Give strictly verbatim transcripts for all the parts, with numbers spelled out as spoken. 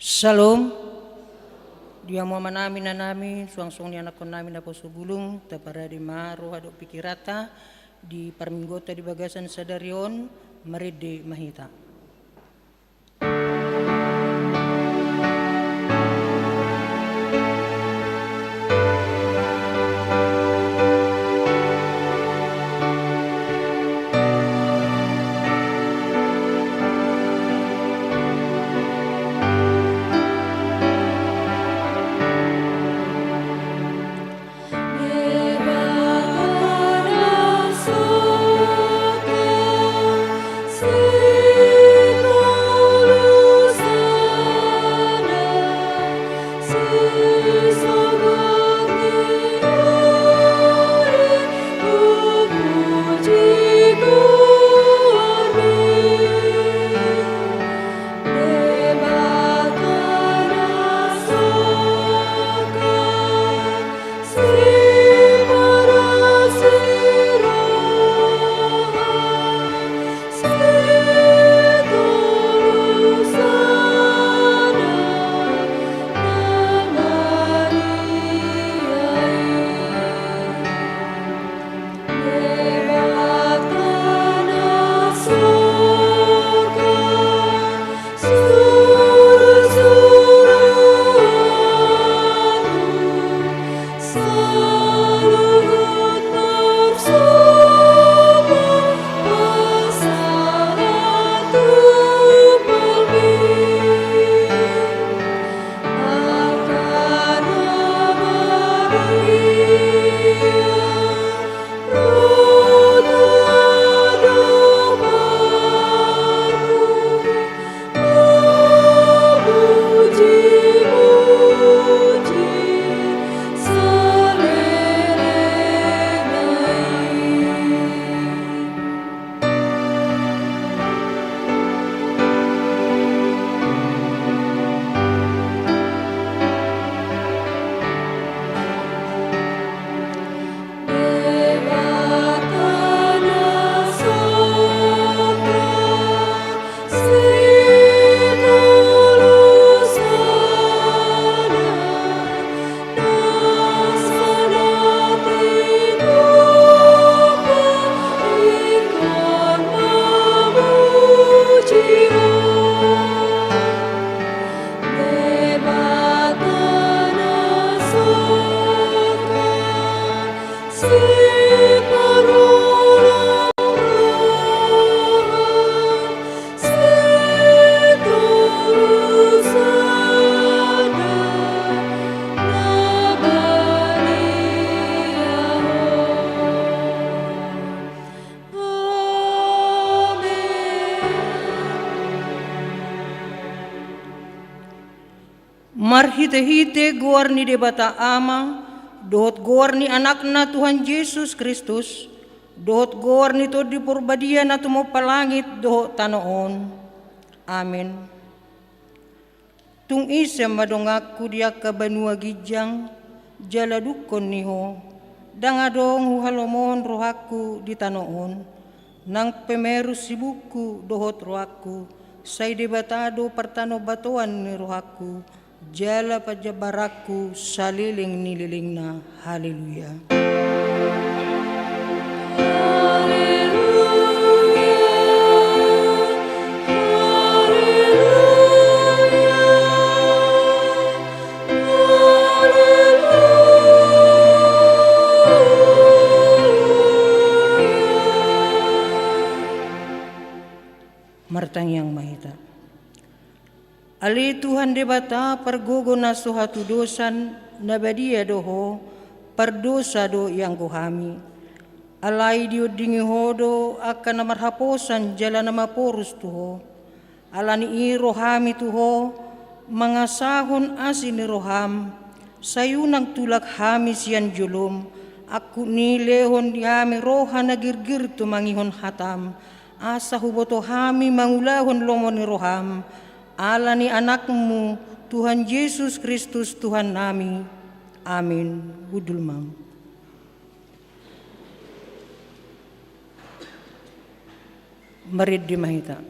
Syalom. Di hamu amanami, inanami, suang songon i anakkonnami naposobulung, taparade ma roha dohot pikiranta di parmingguonta di bagasan sadari on. Marende ma hita. Marhitehite goar ni Debata Ama, dohot goar ni Anakna Tuhan Jesus Kristus, dohot goar ni Tondi Porbadia na tumompa langit dohot tano on. Amen. Tung ise ma donganku di angka banua ginjang, jala dungkon ni Ho, ndang adong huhalomohon rohangku di tano on, nang pe merus ibukku dohot rohangku, sai Debata do partanobatoan ni rohangku, jala panjambaranku saleleng ni lelengna. Haleluya. Haleluya. Haleluya. Haleluya. Martangiang ma hita. Ale Tuhan Debata, pargogo na so hatudosan, na badia do Ho, pardosa do ianggo hami. Alai diondingi Ho do angka na marhaposan jala na maporus tu Ho. Ala ni i ro hami tu Ho, mangasahon asi ni roham, sai unang tulak hami sian jolom, angkup ni i lehon di hami roha na girgir tumangihon hatam, asa huboto hami mangulahon lomo ni roham, ala ni Anakmu, Tuhan Jesus Kristus, Tuhannami. Amin. Hundul ma. Marende ma hita.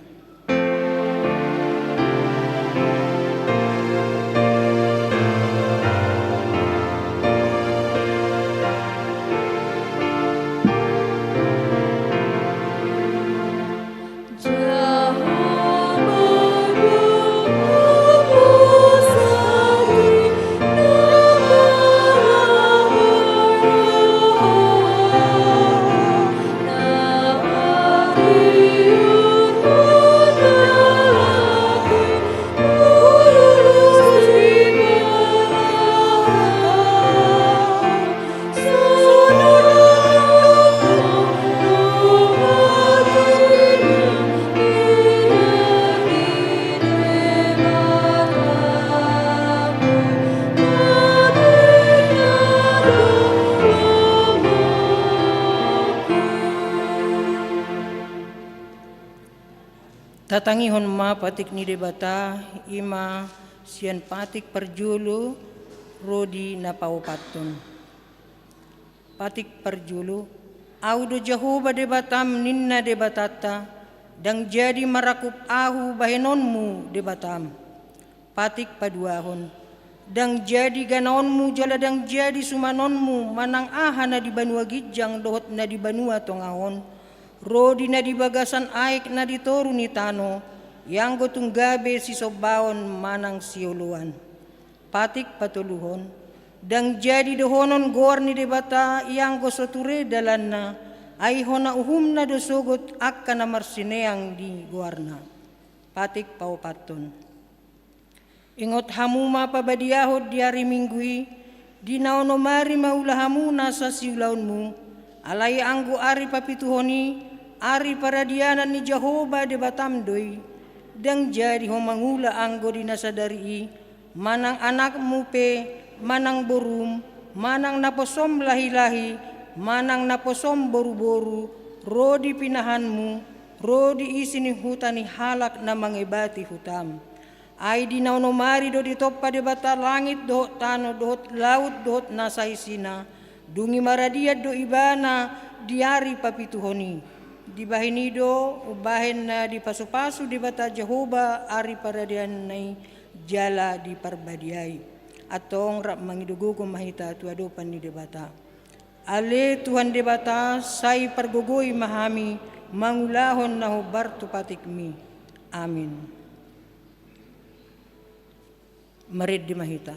Tatangihon ma patik ni Debata, i ma sian patik parjolo ro di na paopathon. Patik parjolo. Ahu do Jahowa Debatam, ninna Debatanta, ndang jadi marangkup ahu bahenonmu Debatam. Patik paduahon. Ndang jadi ganaonmu jala ndang jadi sumanonmu manang aha na di banua ginjang dohot na di banua tonga on, ro di na di bagasan aek na di toru ni tano, ianggo tung gabe sisombaon manang sioloan. Patik patoluhon. Ndang jadi dohonon goar ni Debata ianggo so ture dalanna, ai hona uhumna do sogot angka na marsineang di goarna. Patik paopathon. Ingot hamu ma pabadiahon di ari Minggu i, di na onom ari ma ula hamu nasa siulaonmu, alai anggo ari papituhon i, ari paradianan ni Jahowa Debatam do i. Ndang jadi ho mangula anggo di na sadari i, manang anakmu pe, manang borum, manang naposom lahilahi, manang naposom boruboru, ro di pinahanmu, ro di isi ni huta ni halak na mangebati hutam. Ai di na onom ari do ditompa Debata langit dohot tano dohot laut dohot na saisina, dung i maradian do Ibana di ari papituhon i. Dibahen i do umbahen na dipasupasu Debata Jahowa ari paradianna i jala diparbadiai. Antong rap mangido gogo ma hita tu adopan ni Debata. Ale Tuhan Debata, sai pargogoi ma hami mangulahon na hombar tu patikmi. Amin. Marende ma hita.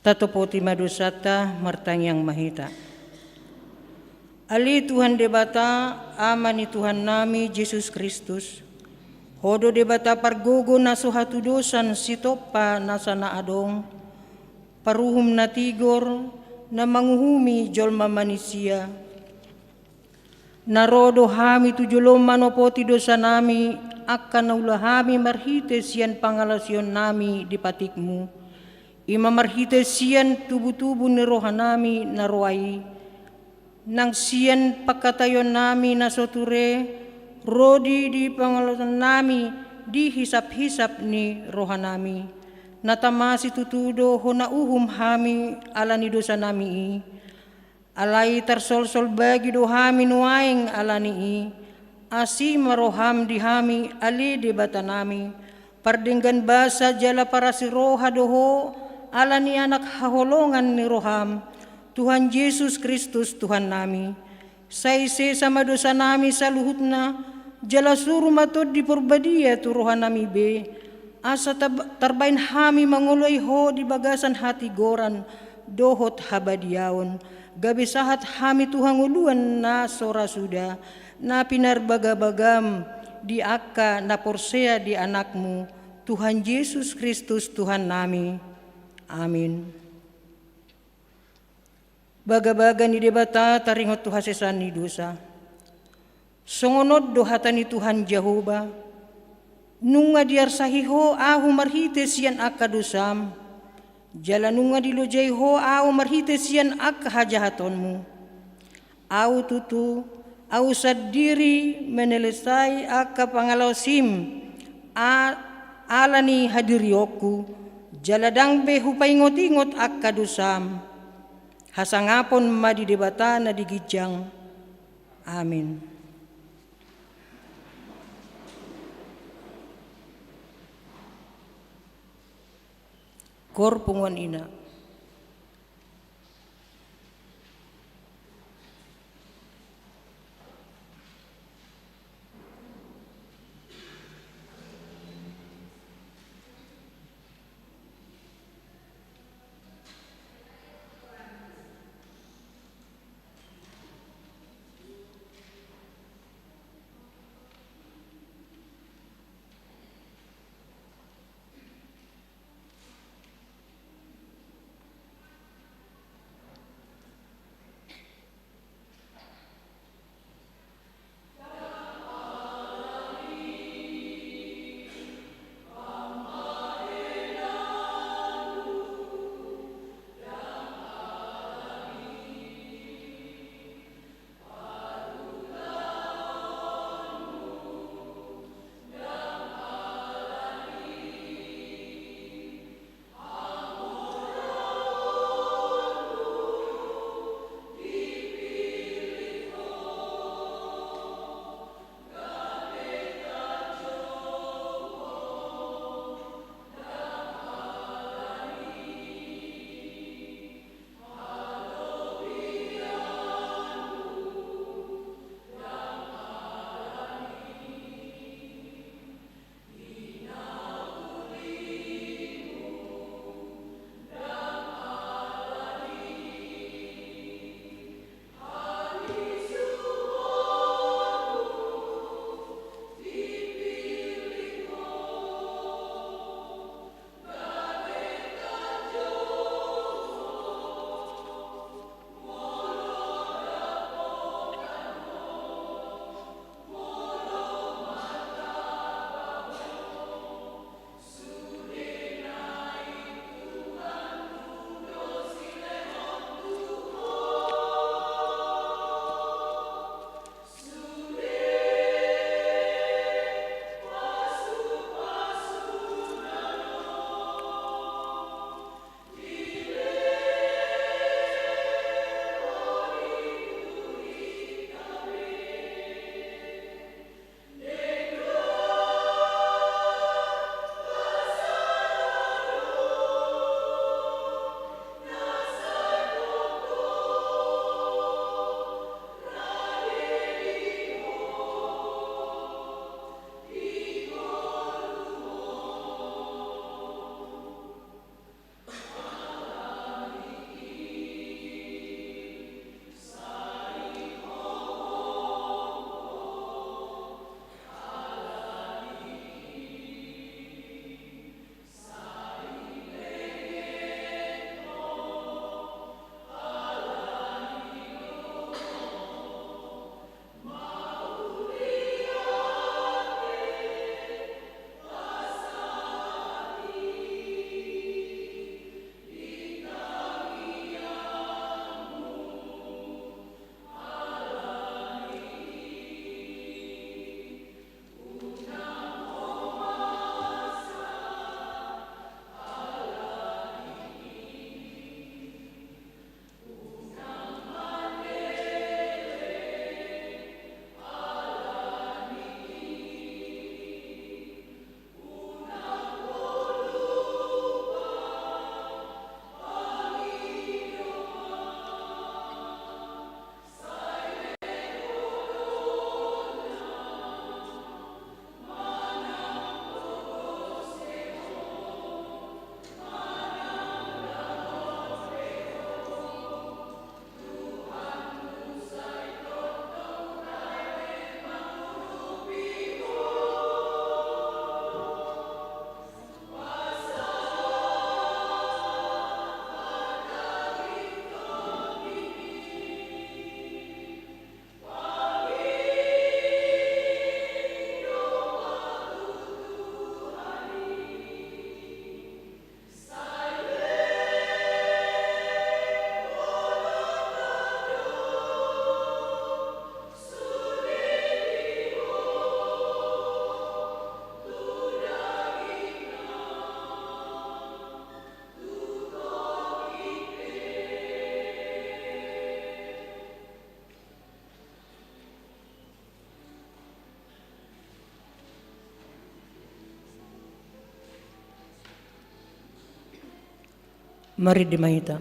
Tatopoti ma dosanta, martangiang ma hita. Ale Tuhan Debata, Ama ni Tuhannami Jesus Kristus, Ho do Debata pargogo na so hatudosan sitompa nasa na adong, paruhum na tigor, na manguhumi jolma manisia. Na ro do hami tu jolom manopoti dosanami, angka na ula hami marhite sian pangalaosionnami di patikmu, i ma marhite sian tubutubu ni rohanami na roa i, nang sian pangkataionnami na so ture, ro di pangalaosionnami di hisaphisap ni rohanami. Na tama situtu do hona uhum hami ala ni dosanami i. Alai tarsolsol bagi do hami nuaeng ala ni i, asi ma roham di hami ale Debatanami, Pardenggan basa jala parasi roha do Ho, ala ni Anak haholongan ni rohaM, Tuhan Jesus Kristus Tuhannami. Sai sesa ma dosanami saluhutna, jala suru ma Tondi Parbadia tu rohanami be, asa tab-, tarbaen hami mangoloi Ho di bagasan hatigoran dohot habadiaon, gabe sahat hami tu hangoluan na so ra suda, na pinarbagabagaM di angka na porsea di Anakmu, Tuhan Jesus Kristus Tuhannami. Amin. Bagabaga ni Debata taringot tu hasesaan ni dosa. Songon on do hata ni Tuhan Jahowa: Nunga diarsahi Ho ahu marhite sian angka dosam, jala nunga dilojai Ho ahu marhite sian angka hajahatonmu. Ahu tutu, ahu sandiri menyelesai angka pangalaosim, a-, ala ni hadirionku, jala ndang be hupaingotingot angka dosam. Hasangapon ma di Debata na di ginjang. Amin. Koor punguan ina. Marende ma hita.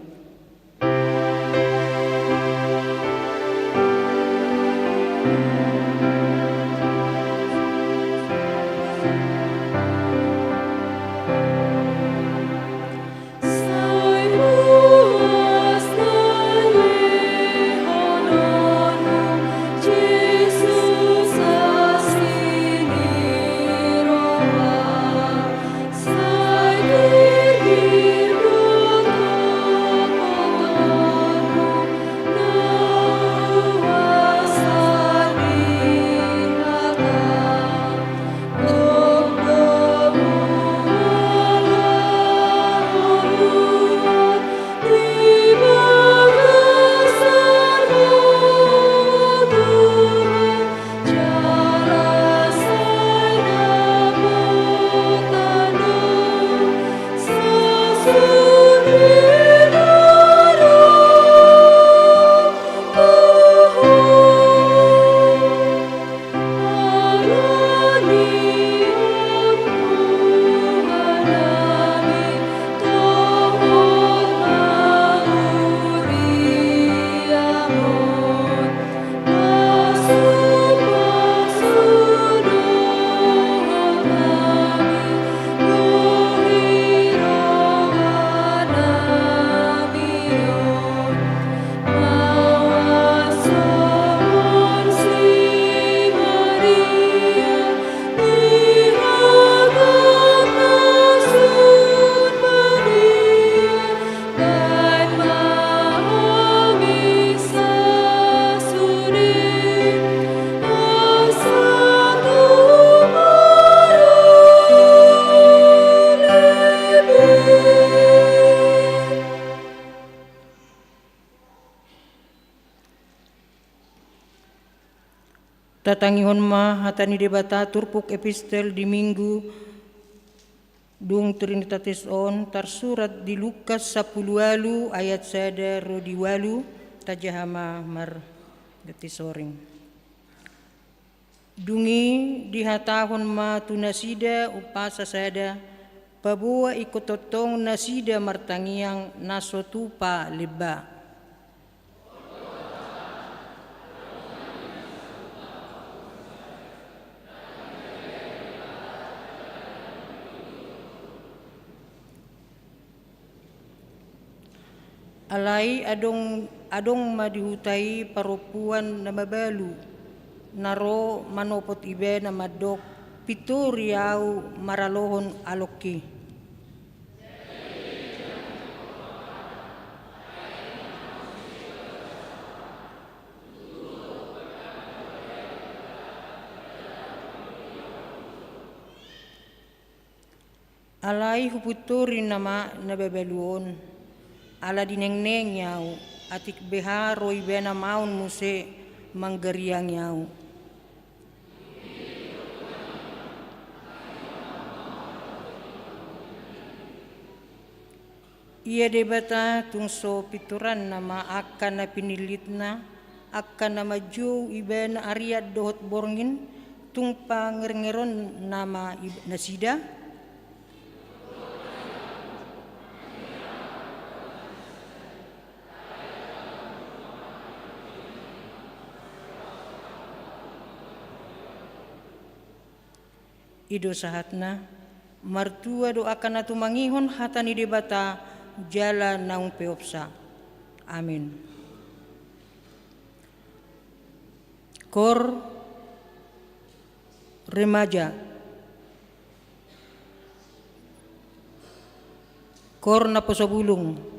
Tatangihon ma hata ni Debata turpuk epistel di Minggu dung Trinitatis on tarsurat di Lukas sampulu ualu ayat sada ro di ualu. Tajaha ma marganti soring. Dung i dihatahon ma tu nasida umpasa sada, paboa ingkon tongtong nasida martangiang na so tupa lemba. Alai adong, adong ma di huta i parompuan na mabalu, na ro manopot ibana mandok, pintori ahu maralohon alongki. Alai hupintori nama na mabalu on, ala dinengnengi ahu, atik beha ro ibana maon muse manggariangi ahu. Ia Debata tung so pintoranna ma angka na pinillitna, angka na manjou ibana arian dohot borngin, tung pangerungeron nama ib-, nasida? I do sahatna, martua do angka na tumangihon hata ni Debata jala naung peopsa. Amin. Kor remaja. Kor naposo bulung.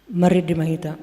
Marende ma hita.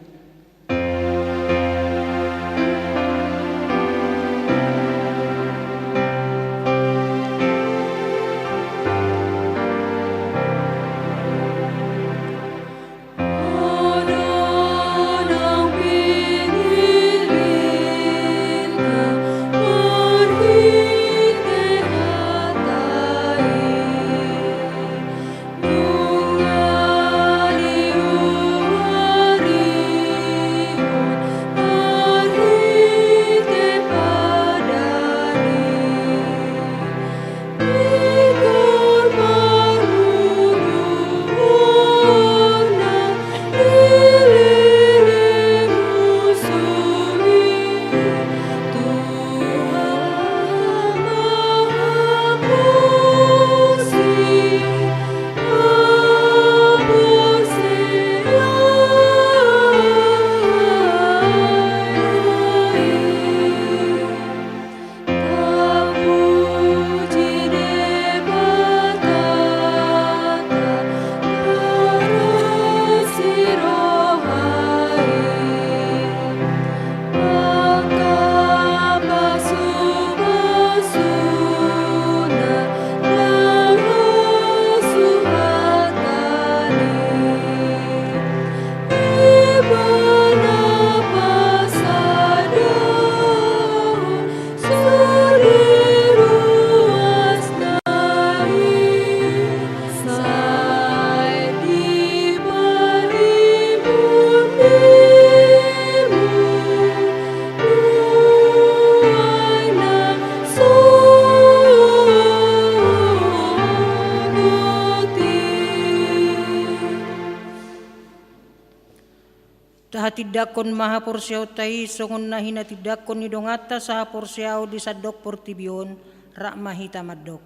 Tahatindangkon ma haporseaonta i songon na hinatindangkon ni donganta sahaporseaon di sandok portibi on. Rap ma hita mandok.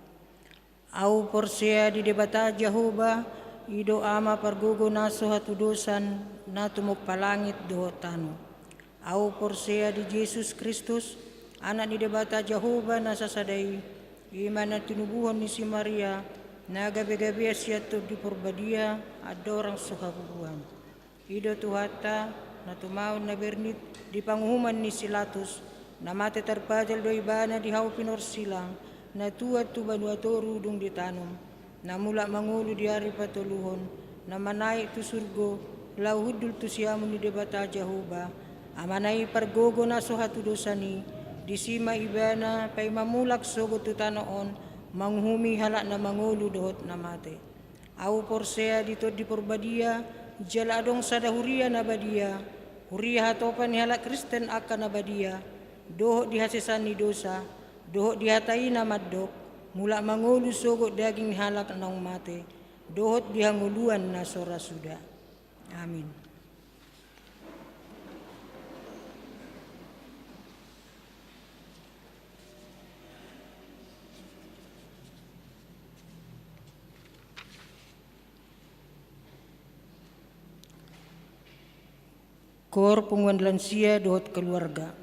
Ahu porsea di Debata Jahowa, i do Ama pargogo na so hatudosan, na tumompa langit dohot tano. Ahu porsea di Jesus Kristus, Anak ni Debata Jahowa na sasada i, i ma na tinubuhon ni si Maria, na gabegabean sian Tondi Porbadia, andorang so habubuhan. I do Tuhanta, na tumaon na bernit di panguhuman ni si Latus, na mate tarpajal do ibana di hau pinorsilang, na tuat tu banua toru dung ditanom, na mulak mangolu di ari patoluhon, na manaek tu surgo, laho hundul tu siamun ni Debata Jahowa, Amana i pargogo na so hatudosan i, disi ma ibana paima mulak sogot tu tano on, manguhumi halak na mangolu dohot na mate. Ahu porsea di Tondi Porbadia, jala adong sada huria na badia, huria hatopan ni halak Kristen angka na badia, dohot di hasesaan ni dosa, dohot di hata i na mandok, mulak mangolu sogot daging ni halak naung mate, dohot di hangoluan na so ra suda. Amin. Koor punguan lansia dohot keluarga.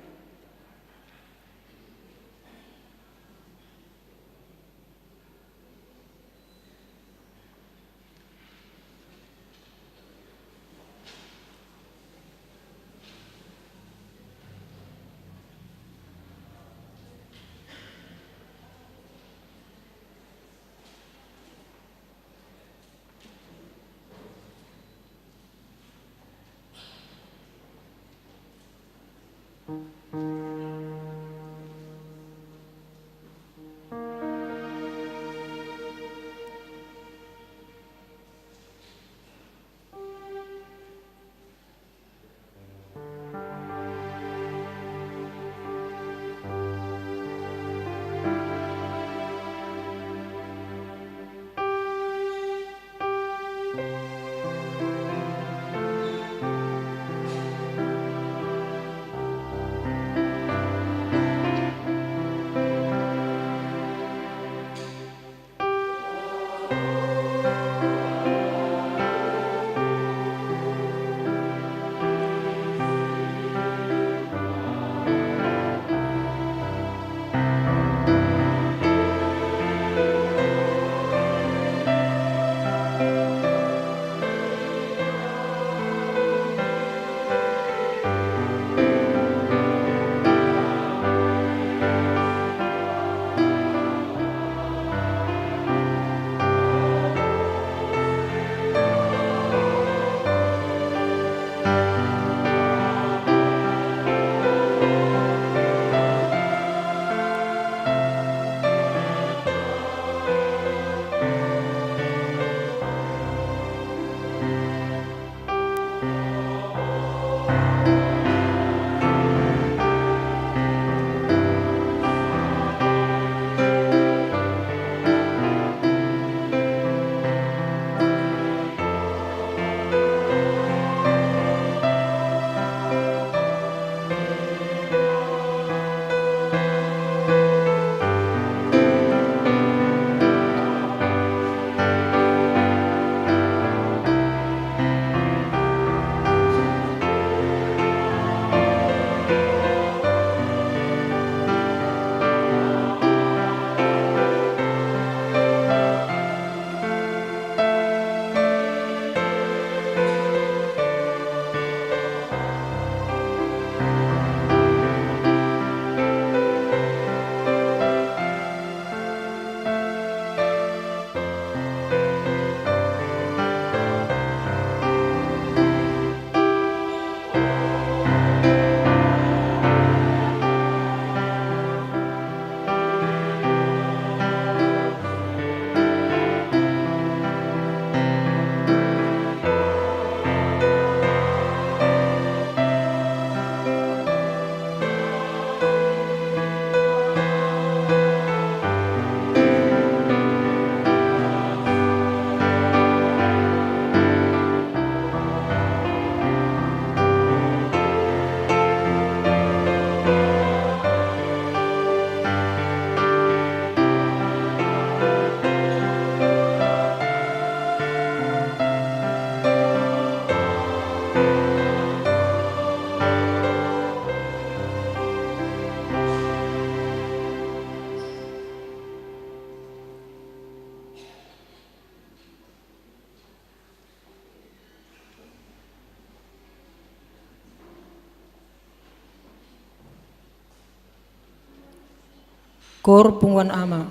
Kor punguan ama.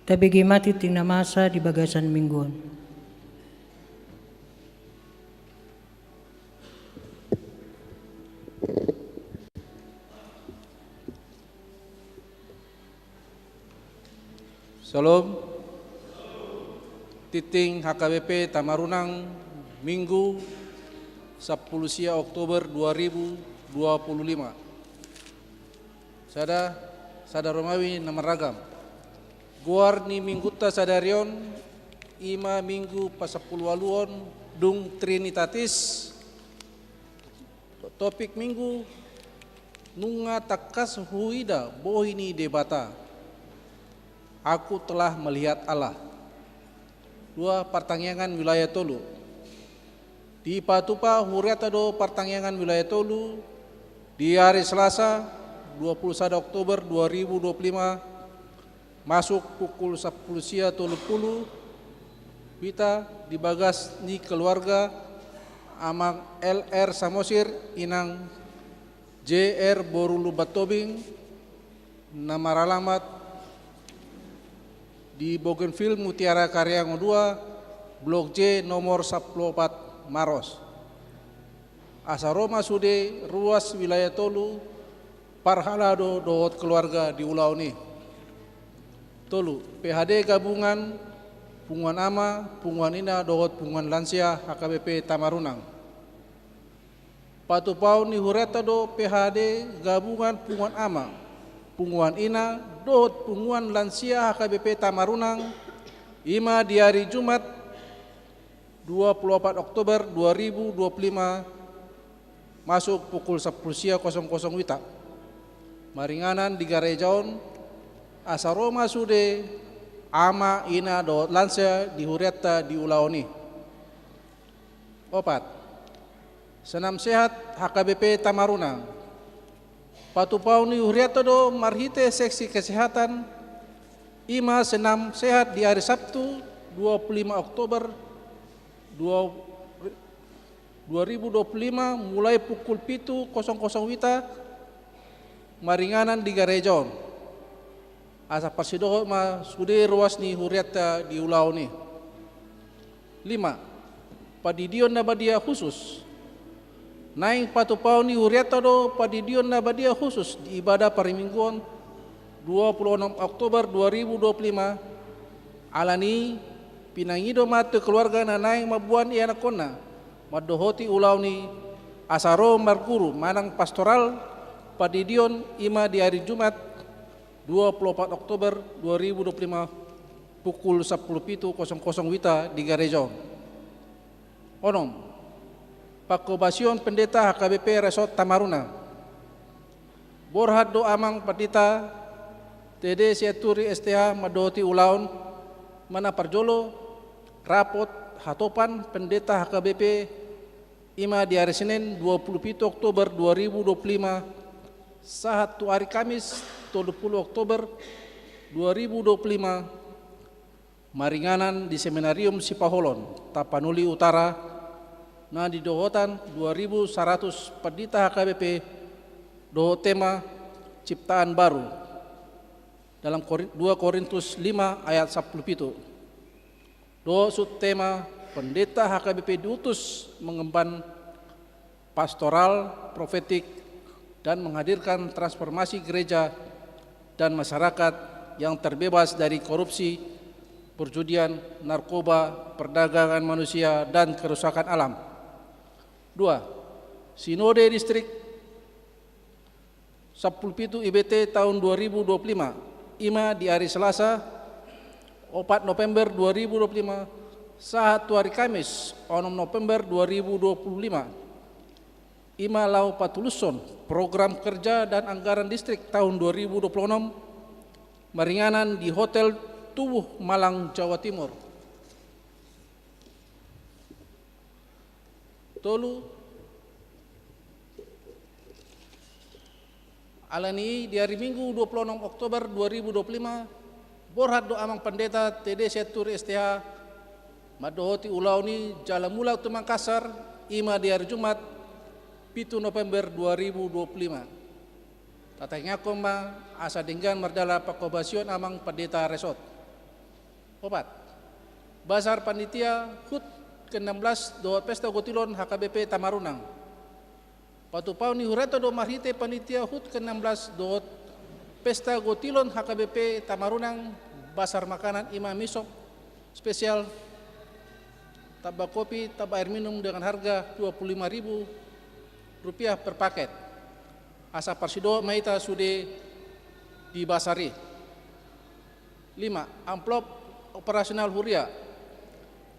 Tabege ma tintin na masa di bagasan minggu on. Syalom. Tintin H K B P Tamarunang, Minggu, sampulu sia Oktober dua ribu dua puluh lima. Sada, sada Romawi na marragam. Goar ni minggunta sadari on, i ma Minggu pasampulu ualuhon, dung Trinitatis. Topik Minggu: Nunga tangkas huida bohi ni Debata. Aku telah melihat Allah. Dua, partangiangan wilayah tolu. Dipatupa hurianta do partangiangan wilayah tolu di ari Selasa, dua puluh sada Oktober dua ribu dua puluh lima, masuk pukul sampulu sia tolu pulu wita, di bagas ni keluarga Amang L R Samosir, Inang J R boru Lumban Tobing, na maralamat di Bougainville Mutiara Kariango dua, Blok J, nomor sampulu opat, Maros. Asa ro ma sude ruas wilayah tolu, parhalado dohot keluarga di ulaon i. Tolu, P H D gabungan, punguan ama, punguan ina dohot punguan lansia H K B P Tamarunang. Patupaon ni hurianta do P H D gabungan, punguan ama, punguan ina dohot punguan lansia H K B P Tamarunang, i ma di ari Jumat, dua puluh opat Oktober dua ribu dua puluh lima, masuk pukul sampulu sia kosong kosong wita, maringanan di gareja on. Asa ro ma sude ama, ina dohot lansia di hurianta di ulaon i. Opat, Senam Sehat H K B P Tamarunang. Patupaon ni hurianta do marhite seksi kesehatan, i ma Senam Sehat di ari Sabtu, dua puluh lima Oktober dua, dua ribu dua puluh lima, mulai pukul pitu kosong kosong wita, maringanan di gareja on. Asa parsidohot ma sude ruas ni hurianta di ulaon i. Lima, Pandidion na Badia Khusus. Naeng patupaon ni hurianta do Pandidion na Badia Khusus di ibadah parmingguon, dua puluh onom Oktober dua ribu dua puluh lima. Alani i, pinangido ma tu keluarga na naeng mamboan ianakhonna mandohoti ulaon i, asa ro marguru manang pastoral pandidion, i ma di ari Jumat, dua puluh opat Oktober dua ribu dua puluh lima, pukul sampulu pitu kosong kosong wita di gareja on. Onom, Pangkobasion Pendeta H K B P Resort Tamarunang. Borhat do Amang Pandita T D Sianturi S T H mandohoti ulaon. Manang parjolo, rapot hatopan Pendeta H K B P, i ma di ari Senin, dua puluh pitu Oktober dua ribu dua puluh lima, sahat tu ari Kamis, tolu pulu Oktober dua ribu dua puluh lima, maringanan di Seminarium Sipaholon, Tapanuli Utara, na nidohotan dua ribu saratus pandita H K B P, dohot tema Ciptaan Baru, dalam Korin-, dua Korintus lima ayat sampulu pitu. Dohot subtema Pendeta H K B P diutus mengemban pastoral, profetik, dan menghadirkan transformasi gereja dan masyarakat yang terbebas dari korupsi, perjudian, narkoba, perdagangan manusia, dan kerusakan alam. Dua, Sinode Distrik sampulu pitu I B T tahun dua ribu dua puluh lima, i ma di ari Selasa, opat November dua ribu dua puluh lima, sahat tu ari Kamis, onom November dua ribu dua puluh lima, i ma laho patulushon program kerja dan anggaran distrik tahun dua ribu dua puluh enam, maringanan di Hotel Tubuh, Malang, Jawa Timur. Tolu, alani i, di ari Minggu dua pulu onom Oktober dua ribu dua pulu lima, borhat do Amang Pandeta T D Sianturi S T H mandohoti ulaon i jala mulak tu Makassar, i ma di ari Jumat, pitu November dua ribu dua pulu lima. Tatangiangkon ma asa denggan mardalan pangkobasion Amang Pandeta Resort. Opat, basar panitia hut ke enam belas dohot pesta gotilon H K B P Tamarunang. Patupaon ni hurianta do marhite panitia hut ke enam belas dohot pesta gotilon H K B P Tamarunang, basar makanan i ma misop spesial, tambah kopi, tambah air minum dengan harga dua puluh lima ribu rupiah per paket. Asa parsidohot ma hita sude di basar i. Lima, amplop operasional huria.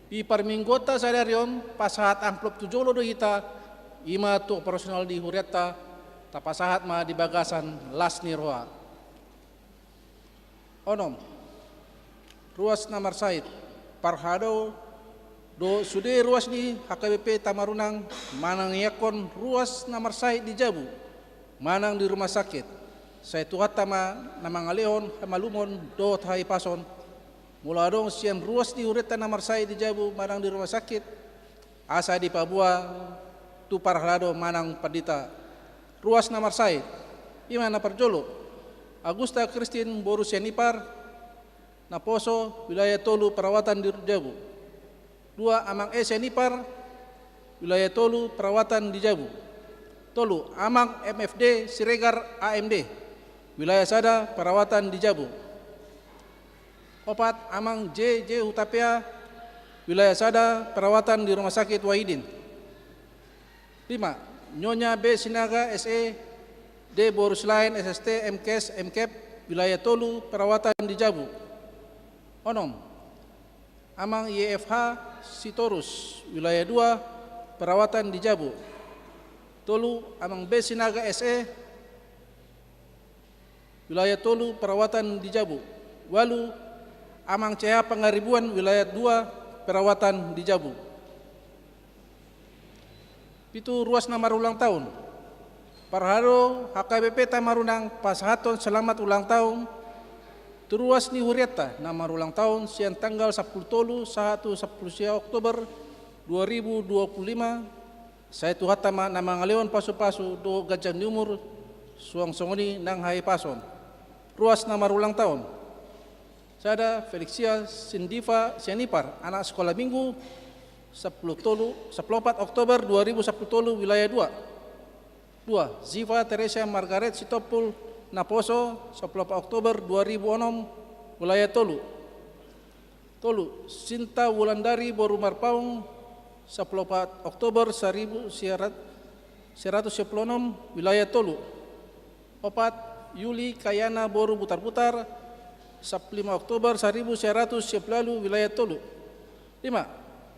Di parmingguonta sadari on pasahat amplop tu jolo do hita, i ma tu operasional di hurianta, tapasahat ma di bagasan las ni roha. Onom, ruas na marsahit. Parhalado dohot sude ruas ni H K B P Tamarunang manangiangkon ruas na marsahit di jabu manang di rumah sakit. Sai Tuhanta ma na mangalehon hamalumon dohot hahipason. Molo adong sian ruas ni hurianta na marsahit di jabu manang di rumah sakit, asa dipaboa tu parhalado manang pandita. Ruas na marsahit, i ma na parjolo, Agusta Kristin boru Sianipar, Naposo, wilayah tolu, perawatan di jabu. Dua, Amang E Sianipar, wilayah tolu, perawatan di jabu. Tolu, Amang M F D Siregar, A M D, wilayah sada, perawatan di jabu. Opat, Amang J J Hutapea, wilayah sada, perawatan di Rumah Sakit Wahidin. Lima, Nyonya B Sinaga, S E D boru Silaen, S S T, M Kes, M Kep, wilayah tolu, perawatan di jabu. Onom, Amang Y F H Sitorus, wilayah dua, perawatan di jabu. Tolu, Amang B Sinaga, S E, wilayah tolu, perawatan di jabu. Walu, Amang C H Pangaribuan, wilayah dua, perawatan di jabu. Pitu, ruas na marulang tahun. Parhalado H K B P Tamarunang pasahathon selamat ulang tahun tu ruas ni hurianta na marulang tahun sian tanggal sampulu tolu sahat tu sampulu sia Oktober dua ribu dua puluh lima, sai Tuhanta ma na mangalehon pasupasu dohot ganjang ni umur, suang songon i nang hahipason. Ruas na marulang tahun. Sada, Felixia Sindiva Sianipar, anak sekolah minggu, sampulu tolu, sampulu opat Oktober dua ribu sampulu tolu, wilayah dua. Dua, Ziva Teresia Margaret Sitompul, Naposo, sampulu opat Oktober dua ribu onom, wilayah tolu. Tolu, Sinta Wulandari boru Marpaung, sampulu opat Oktober saribu sia rat-, sia ratus sia pulu onom, wilayah tolu. Opat, Yuli Kayana boru Butarbutar, sampulu lima Oktober saribu sia ratus sia pulu ualu, wilayah tolu. Lima,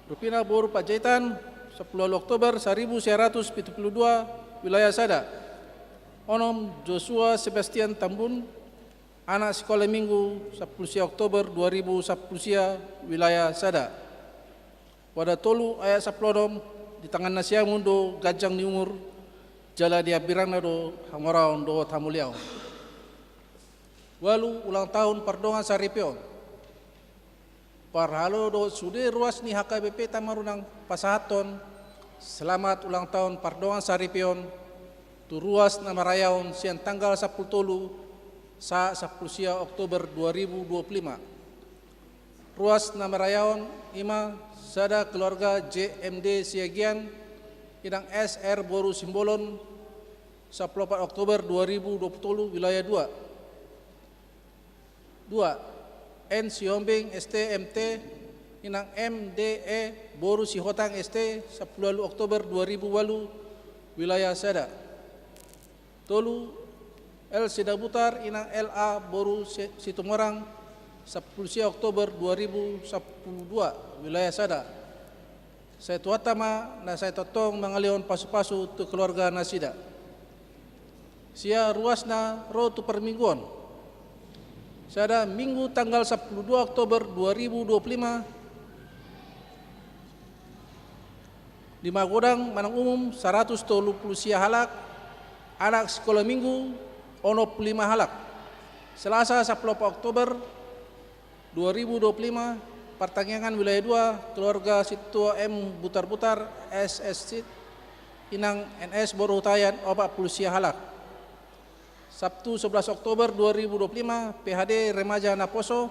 Rupina boru Panjaitan, sampulu ualu Oktober saribu sia ratus pitu pulu dua, wilayah sada. Onom, Joshua Sebastian Tambun, anak sekolah minggu, sampulu sia Oktober dua ribu sampulu sia, wilayah sada. Pada tolu ayat sampulu onom, di tangan nasiam do ganjang ni umur, jala di hambirangna do hamoraon dohot hamuliaon. Walu, ulang tahun pardongan saripeon. Parhalado dohot sude ruas ni H K B P Tamarunang pasahathon selamat ulang tahun pardongan saripeon tu ruas na marayahon sian tanggal sampulu tolu sahat sampulu sia Oktober dua ribu dua pulu lima. Ruas na marayahon i ma sada, keluarga J M D Siagian, inang S R boru Simbolon, sampulu opat Oktober dua ribu dua pulu tolu, wilayah dua. Dua, N Sihombing S T M T, inang M D E boru Sihotang S T, sampulu ualu Oktober dua ribu ualu, wilayah sada. Tolu, L Sidabutar, inang L A boru Si-, Situmorang, sampulu sia Oktober dua ribu sampulu dua, wilayah sada. Sai Tuhanta ma na sai tongtong mangalehon pasupasu tu keluarga nasida. Sia ruas na ro tu parmingguon. Sada, Minggu tanggal sampulu dua Oktober dua ribu dua pulu lima, di magodang manang umum saratus tolu pulu sia halak, anak sikola minggu onom pulu lima halak. Selasa sampulu opat Oktober dua ribu dua pulu lima, partangiangan wilayah dua, keluarga Sintua M Butarbutar, S S C, inang N S boru Hutahian, opat pulu sia halak. Sabtu sebelas Oktober dua ribu dua puluh lima, P H D remaja Naposo,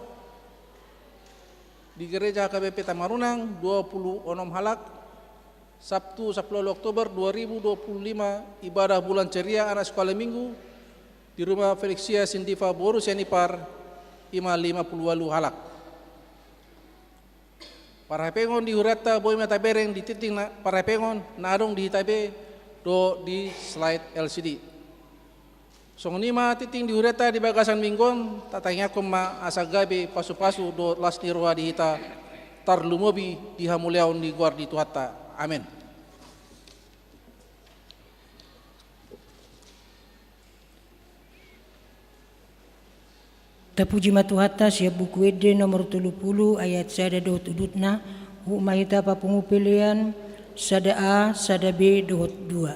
Di gereja H K B P Tamarunang, dua puluh onom halak. Sabtu, sapuluh Oktober dua ribu dua puluh lima, ibadah bulan ceria anak sekolah minggu di rumah Felixia Sindiva boru sian Ipar, ima lima puluh ualu halak. Parhepengon di hurianta boi ma tabereng di tingting na parhepengon na adong di hita be dohot di slide L C D. Songon i ma tingting di hurianta di bagasan minggu on, tatangiangkon ma asa gabe pasupasu dohot las ni roha di hita, tarlumobi di hamuliaon ni goar ni Tuhanta. Amen. Tapuji ma Tuhanta sian Buku Ende nomor tolu pulu ayat sada dohot udutna, huhut ma hita papungu pelean sada A, sada B dohot dua.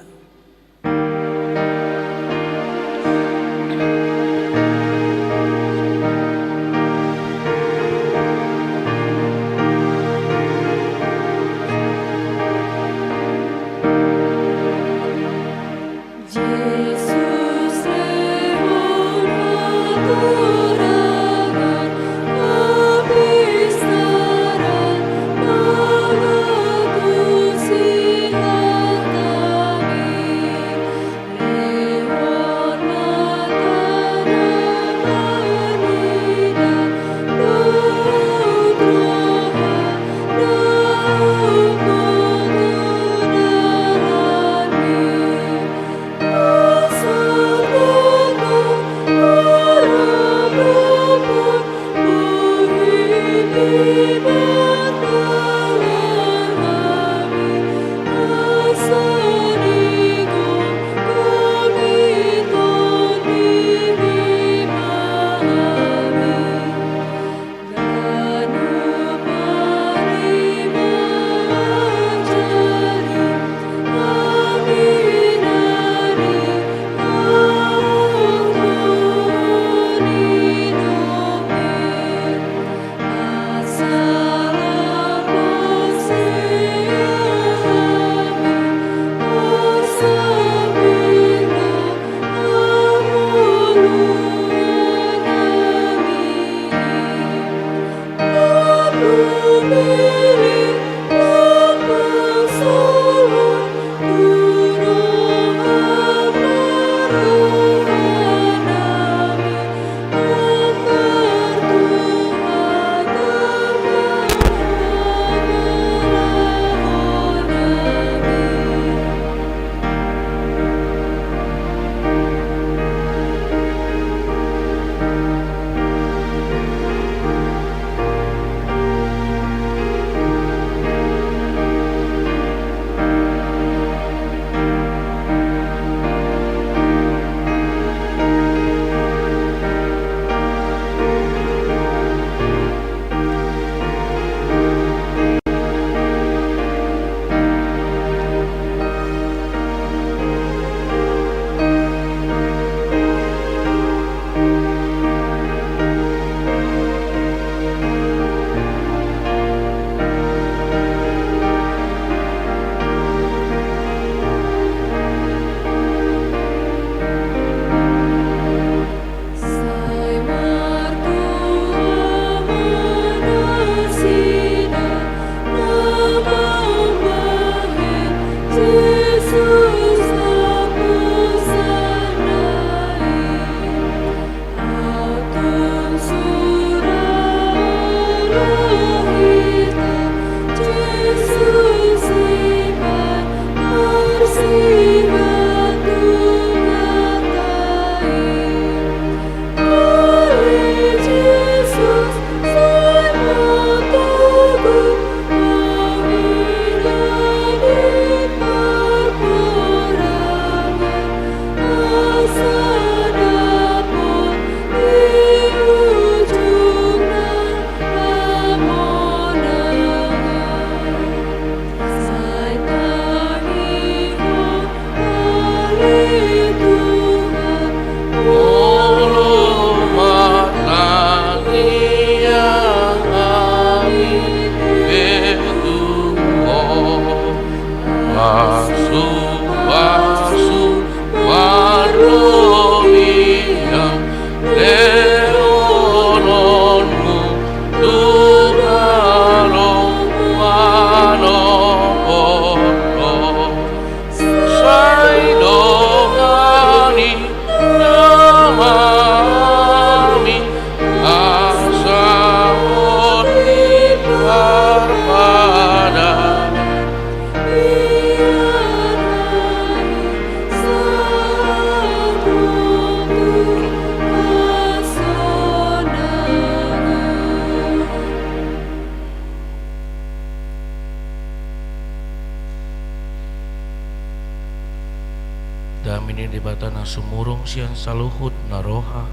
Dame ni Debata na sumurung sian saluhut na roha,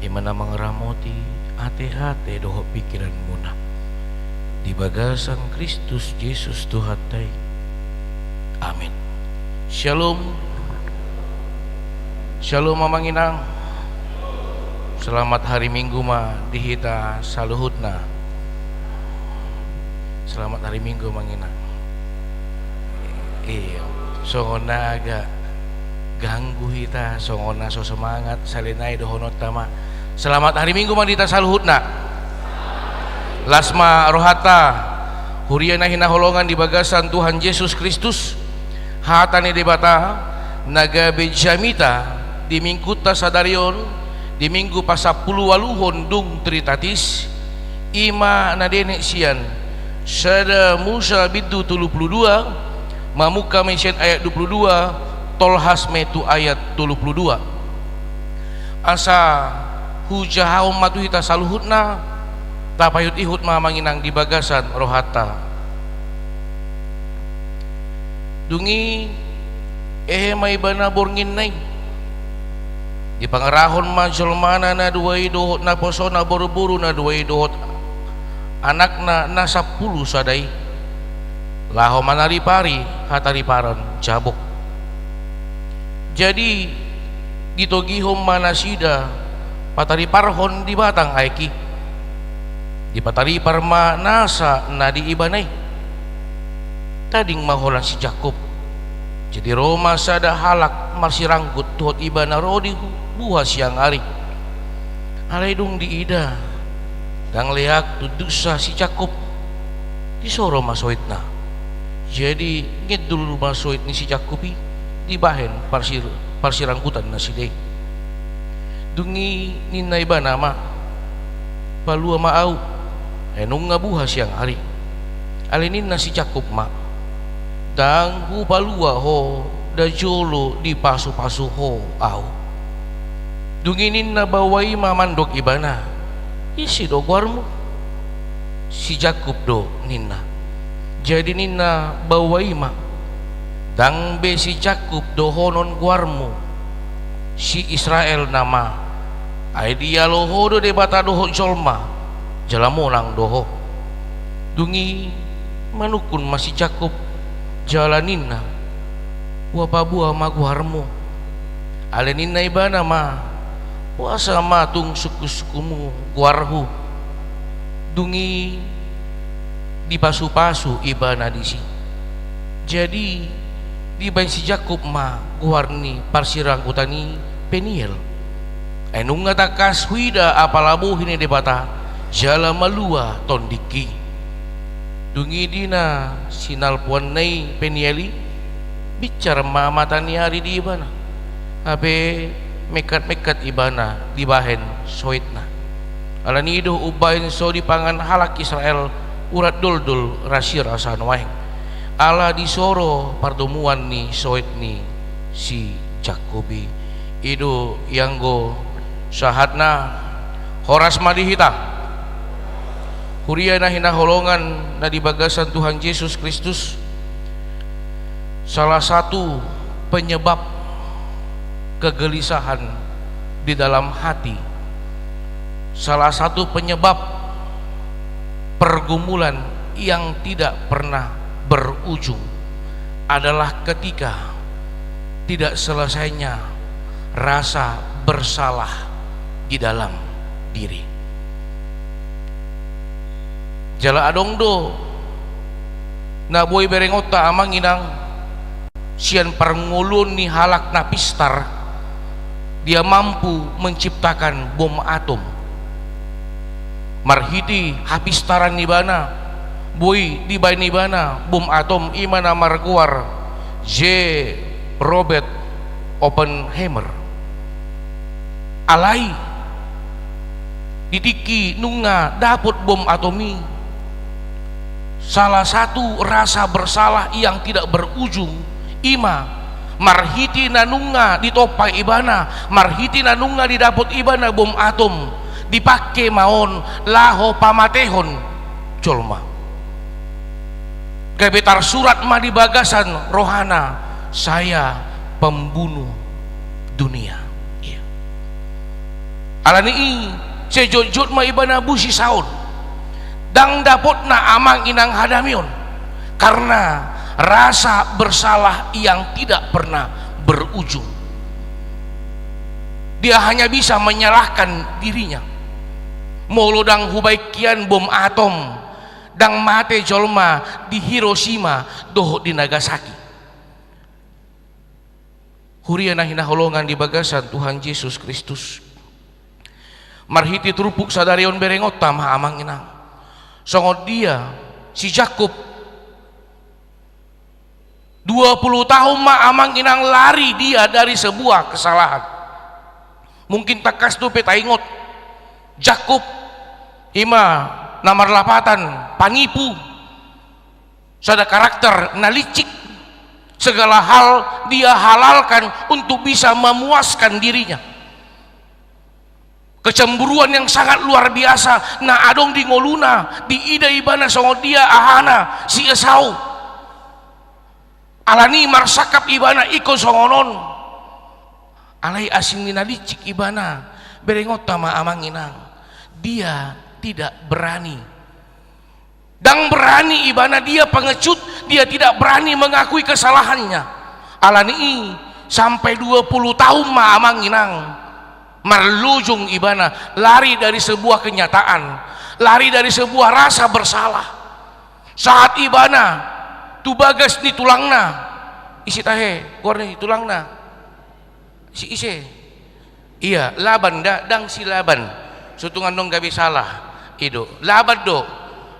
i ma na mangaramoti ate-ate dohot pingkiranmuna di bagasan Kristus Jesus Tuhanta i. Amin. Syalom. Syalom, amang inang. Selamat hari Minggu ma di hita saluhutna. Selamat hari Minggu, amang inang. Iya, songon na agak ganggu hita, songon na so semangat, sahali nai dohononta ma. Selamat hari Minggu ma di hita saluhutna. Las ma rohanta, huria na hinaholongan di bagasan Tuhan Jesus Kristus. Hata ni Debata na gabe jamita di Minggunta sadari on, di Minggu pasampuluualuhon dung Trinitatis, i ma na dienet sian Sada Musa bindu tolu pulu dua, mamungka ma i sian ayat dua pulu dua, tolhas ma i tu ayat tolu pulu dua. Asa hujahahon ma tu hita saluhutna, tapaihut-ihut ma, amang inang, di bagasan rohanta. Dung i, hehe ma ibana bornginna i. Dipangerahon ma jolmana na dua i dohot naposona, boru-boru na dua i dohot anakna na sampulu sada i, laho manaripari hatariparon Jabok. Jadi ditogihon ma nasida patariparhon di batang aek i. Dipataripar ma nasa na di ibana i. Tading ma holan si Jakkob. Jadi ro ma sada halak marsiranggut dohot ibana ro di buha siang ari. Alai dung diida, ndang leak tunduksa si Jakkob, disoro ma soitna. Jadi ngedul ma soit ni si Jakkob i dibahen parsir-, parsiranggutan nasida i. Dung i ninna ibana ma, "Palua ma ahu, ai nunga buha siang ari." Alai ninna si Jakkob ma, "Ndang hupalua ho, nda jolo dipasupasu ho ahu." Dung i ninna baoa i ma mandok ibana, "Ise do goarmu?" "Si Jakkob do," ninna. Jadi ninna baoa i ma, "Ndang be si Jakkob dohonon goarmu, si Israel nama. Ai dialo ho do Debata dohot jolma, jala monang do ho." Dung i manungkun ma si Jakkob, jala ninna, "Hupaboa ma goarmu." Alai ninna ibana ma, "Boasa ma tung sungkunsungkunmu goarhu?" Dung i dipasupasu ibana disi. Jadi dibahen si Jakkob ma goar ni parsiranggutan i Peniel. Ai nunga tangkas huida apala bohi ni Debata, jala malua tondingki. Dung i di na sinalpuanna i Peniel i, binsar ma mata ni ari di ibana. Hape mengkatmengkat ibana dibahen soitna. Alani i do umbahen so dipangan halak Israel urat doldol rasirasa nuaeng, ala disoro pardomuan ni soit ni si Jakkob i. I do ianggo sahatna. Horas ma di hita, huria na hinaholongan na di bagasan Tuhan Jesus Kristus. Salah satu penyebab kegelisahan di dalam hati, salah satu penyebab pergumulan yang tidak pernah berujung adalah ketika tidak selesainya rasa bersalah di dalam diri. Jala adong do na boi berengonta, amang inang, sian parngoluon ni halak na pistar, dia mampu menciptakan bom atom. Marhite hapistaran ni ibana, boi dibahen ibana bom atom, i ma na margoar J. Robert Oppenheimer. Alai di tingki nunga dapot bom atom i, salah satu rasa bersalah yang tidak berujung, i ma marhite na nunga ditompa ibana, marhite na nunga didapot ibana bom atom, dipangke ma on laho pamatehon jolma. Gabe tarsurat ma di bagasan rohana, "Saya pembunuh dunia. Alani i, sai jotjot ma ibana busisaon. Ndang dapotna amang inang hadameon karena rasa bersalah yang tidak pernah berujung. Dia hanya bisa menyalahkan dirinya. Molo ndang hubaen hian bom atom, ndang mate jolma di Hiroshima dohot di Nagasaki. Huria na hinaholongan di bagasan Tuhan Jesus Kristus, marhite turpuk sadari on berengonta ma amang inang. Songon dia si Jakkob, dua puluh tahun ma amang inang lari dia dari sebuah kesalahan. Mungkin tangkas dope taingot, Jakkob i ma na marlapatan panipu, sada karakter na licik. Segala hal dia halalkan untuk bisa memuaskan dirinya. Kecemburuan yang sangat luar biasa na adong di ngoluna, diida ibana songon dia ahana si Esau. Alani marsangkap ibana ingkon songon on. Alai asing ni na licik ibana, berengonta ma amang inang. Dia tidak berani. Ndang berani ibana, dia pengecut, dia tidak berani mengakui kesalahannya. Alani i, sampai dua puluh tahun ma amang inang marlojong ibana, lari dari sebuah kenyataan, lari dari sebuah rasa bersalah. Sahat ibana tu bagas ni tulangna, ise tahe goar ni tulangna? Si ise? Ia, Laban da, ndang si Laban. Sotung annon gabe salah. I do, Laban do.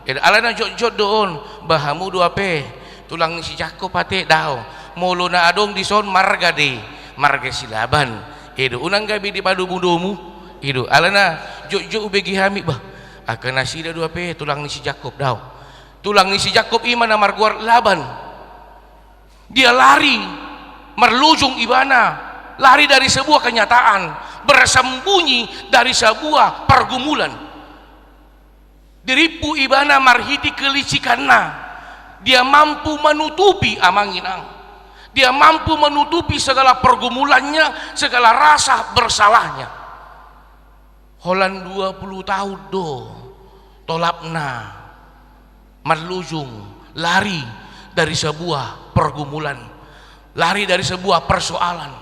I do, alana jotjot do on. Bah, hamu do hape tulang ni si Jakkob ate? Daong. Molo na adong dison marga do i, marga si Laban. I do, unang gabe dipadomudomu. I do, alana jotjot hubege hami. Bah, angka nasida do hape tulang ni si Jakkob? Daong. Tulang ni si Jakkob i ma na margoar Laban. Dia lari, marlojong ibana, lari dari sebuah kenyataan, bersembunyi dari sebuah pergumulan. Dirimpu ibana marhite kelicikanna. Dia mampu menutupi, amang inang. Dia mampu menutupi segala pergumulannya, segala rasa bersalahnya. Holan dua puluh tahun do tolapna marlojong, lari dari sebuah pergumulan, lari dari sebuah persoalan.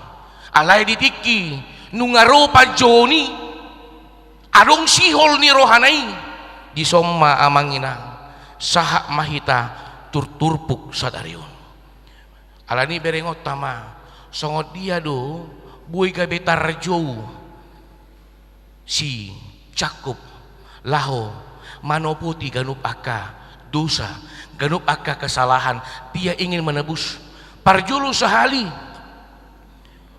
Alai di tingki nunga ro panjouon i, adong sihol ni rohana i. Dison ma amang inang, sahat ma hita tu turpuk sadari on. Alani i berengonta ma, songon dia do boi gabe tarjou si Jakkob laho manopoti ganup angka dosa, ganup angka kesalahan. Dia ingin menebus. Parjolo sahali,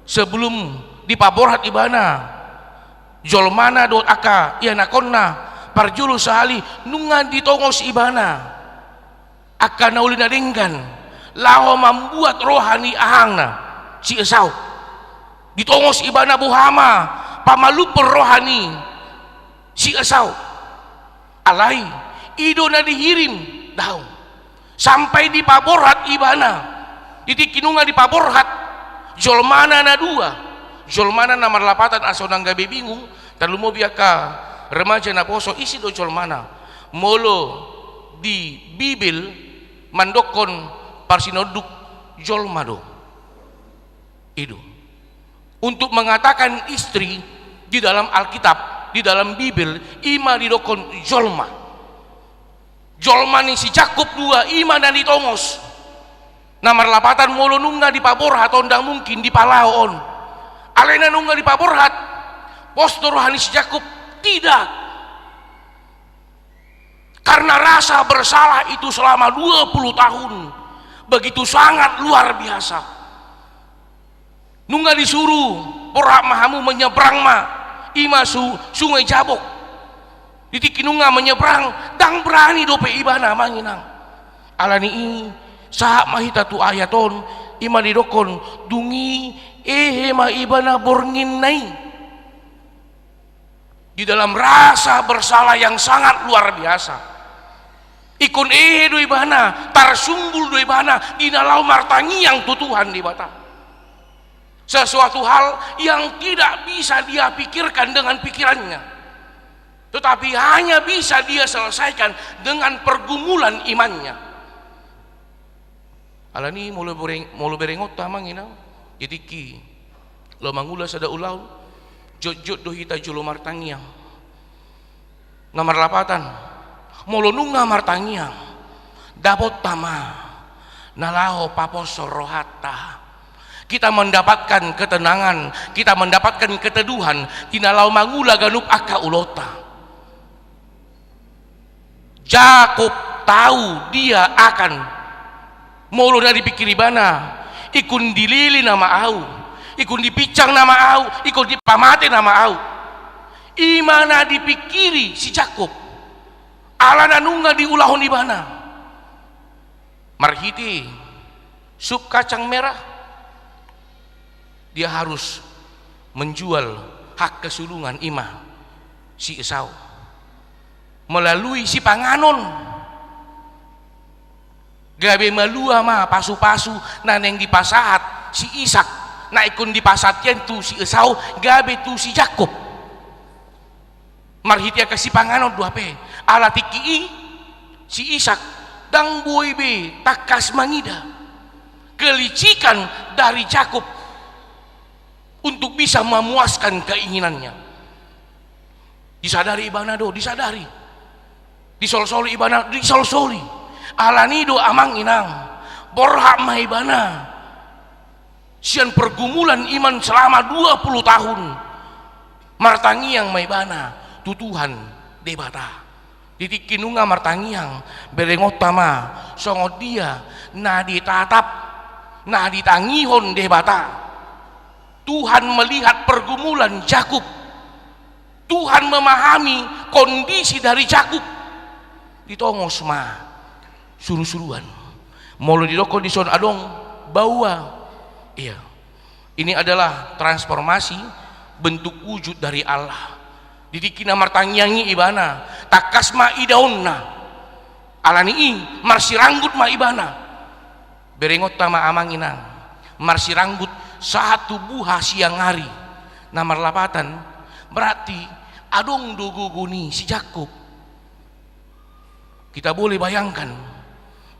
sebelum dipaborhat ibana jolmana dohot angka ianakhonna, parjolo sahali nunga ditongos ibana angka na uli na denggan laho mambuat roha ni ahangna si Esau. Ditongos ibana boha ma pamalumhon roha ni si Esau. Alai i do na dihirim, daong. Sampai dipaborhat ibana. Di tingki nunga dipaborhat jolmana na dua, jolmana na marlapatan, asa unang gabe bingung, tarlumobi angka remaja naposo, ise do jolmana? Molo di Bibel mandokkon parsinonduk jolma do. I do. Untuk mengatakan istri di dalam Alkitab, di dalam Bibel, i ma didokkon jolma. Jolma ni si Jakkob dua, i ma na ditongos. Na marlapatan molo nunga dipaborhat on, ndang mungkin dipalaho on. Alai na nunga dipaborhat, pos do roha ni si Jakkob? Tidak. Karena rasa bersalah itu selama dua puluh tahun begitu sangat luar biasa. Nunga disuru, borhat ma hamu, menyeberang ma, i ma su-, Sungai Jabok. Di tingki nunga menyeberang, ndang berani dope ibana, amang inang. Alani i, sahat ma hita tu ayat on, i ma didokkon, dung i ehe ma ibana bornginna i. Di dalam rasa bersalah yang sangat luar biasa. Ingkon ehe do ibana, tarsumbul do ibana di na laho martangiang tu Tuhan Debata. Sesuatu hal yang tidak bisa dia pikirkan dengan pikirannya, tetapi hanya bisa dia selesaikan dengan pergumulan imannya. Alani molo bereng-, molo berengonta amang inang, di tingki laho mangula sada ulaon, jotjot do hita jolo martangiang. Na marlapatan, molo nunga martangiang, dapotta ma na laho paposhon rohanta. Kita mendapatkan ketenangan, kita mendapatkan keteduhan di na laho mangula ganup angka ulaonta. Jakkob tahu dia akan, molo na dipikiri ibana, ingkon dilili nama au, ingkon dipinsang nama au, ingkon dipamate nama au. I ma na dipikiri si Jakkob, ala na nunga diulahon ibana. Marhite sup kacang merah, dia harus menjual hak kesulungan i ma si Esau melalui sipanganon. Gabe malua ma pasupasu na naeng dipasahat si Ishak, na ingkon dipasahat hian tu si Esau, gabe tu si Jakkob. Marhite angka sipanganon do hape, ala tingki i si Ishak ndang boi be tangkas mangida kelicikan dari Jakkob untuk bisa memuaskan keinginannya. Disadari ibana do, disadari. Disolsoli ibana, disolsoli. Alani do amang inang, borhat ma ibana sian pergumulan iman selama dua puluh tahun. Martangiang ma ibana tu Tuhan Debata. Di tingki nunga martangiang, berengonta ma songon dia na ditatap, na ditangihon Debata. Tuhan melihat pergumulan Jakkob. Tuhan memahami kondisi dari Jakkob. Ditongos ma surusuruan. Molo didokkon dison adong baoa. Iya. Ini adalah transformasi bentuk wujud dari Allah. Di tingki na martangiang i ibana, tangkas ma idaonna. Alani i marsiranggut ma ibana. Berengonta ma amang inang, marsiranggut sahat tu buha siang ari. Na marlapatan, berarti adong do gogo ni si Jakkob. Kita boleh bayangkan,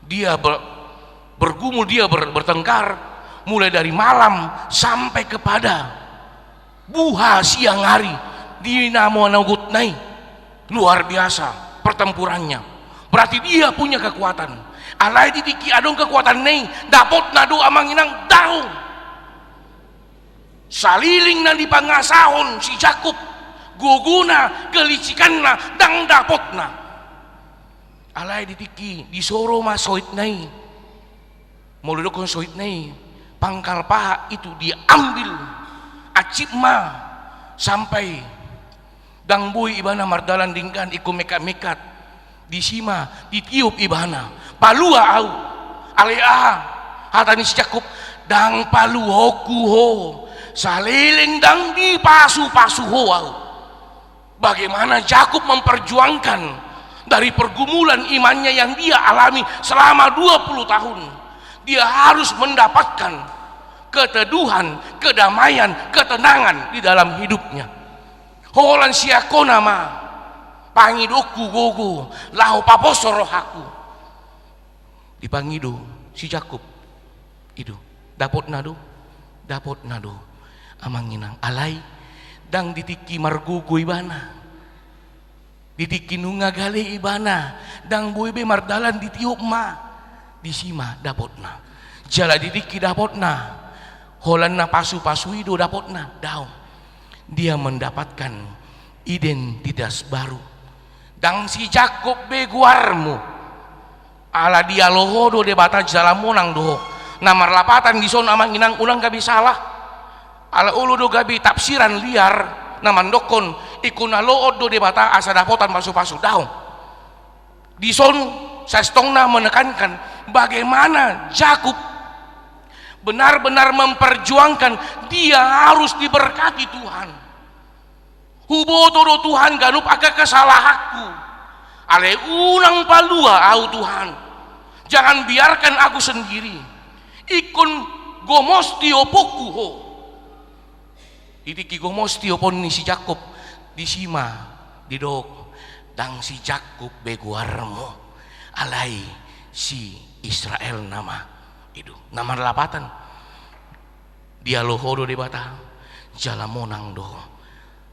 dia ber-, bergumul, dia ber-, bertengkar mulai dari malam sampai kepada buha siang ari di na manogotna i. Luar biasa pertempurannya. Berarti dia punya kekuatan. Alai di tingki adong kekuatanna i, dapotna do amang inang, daong. Saleleng na dipangasahon si Jakkob, gogona, kelicikanna, ndang dapotna. Alai di tingki disoro ma soitna i. Molo didokkon soitna i, pangkal paha itu diambil, acip ma sampai ndang boi ibana mardalan denggan, ingkon mekkat-mekkat. Disi ma ditiop ibana, palua au. Alai aha hata ni si Jakkob? Ndang paluaonku ho saleleng ndang dipasupasu ho au. Bagaimana Jakkob memperjuangkan dari pergumulan imannya yang dia alami selama dua puluh tahun. Dia harus mendapatkan keteduhan, kedamaian, ketenangan di dalam hidupnya. Holan sian ho nama pangidoonku gogo laho paposo rohangku. Dipangido si Jakkob. I do, dapotna do, dapotna do. Amang inang, alai ndang di tingki margogo ibana. Di tingki nunga gale ibana, ndang boi be mardalan, ditiop ma. Disi ma dapotna. Jala di tingki dapotna, holan na pasupasu i do dapotna, daong. Dia mendapatkan identitas baru. Ndang si Jakkob be goarmu. Ala dialo ho do Debata jala monang do ho. Na marlapatan dison amang inang, unang gabe salah. Ala olo do gabe tafsiran liar na mandokkon ingkon aloon do Debata asa dapotan pasupasu, daong. Dison sasintongna menekankan bagaimana Jakkob benar-benar memperjuangkan dia harus diberkati Tuhan. Huboto do Tuhan ganup angka kesalahanku. Alai unang palua au Tuhan. Jangan biarkan aku sendiri. Ingkon gomos tioponku ho. Di tingki gomos tiopon ni si Jakkob, disi ma didok, ndang si Jakkob be goarmu, alai si Israel nama. Ido, na marlapatan. Dialo ho do Debata, jala monang do ho.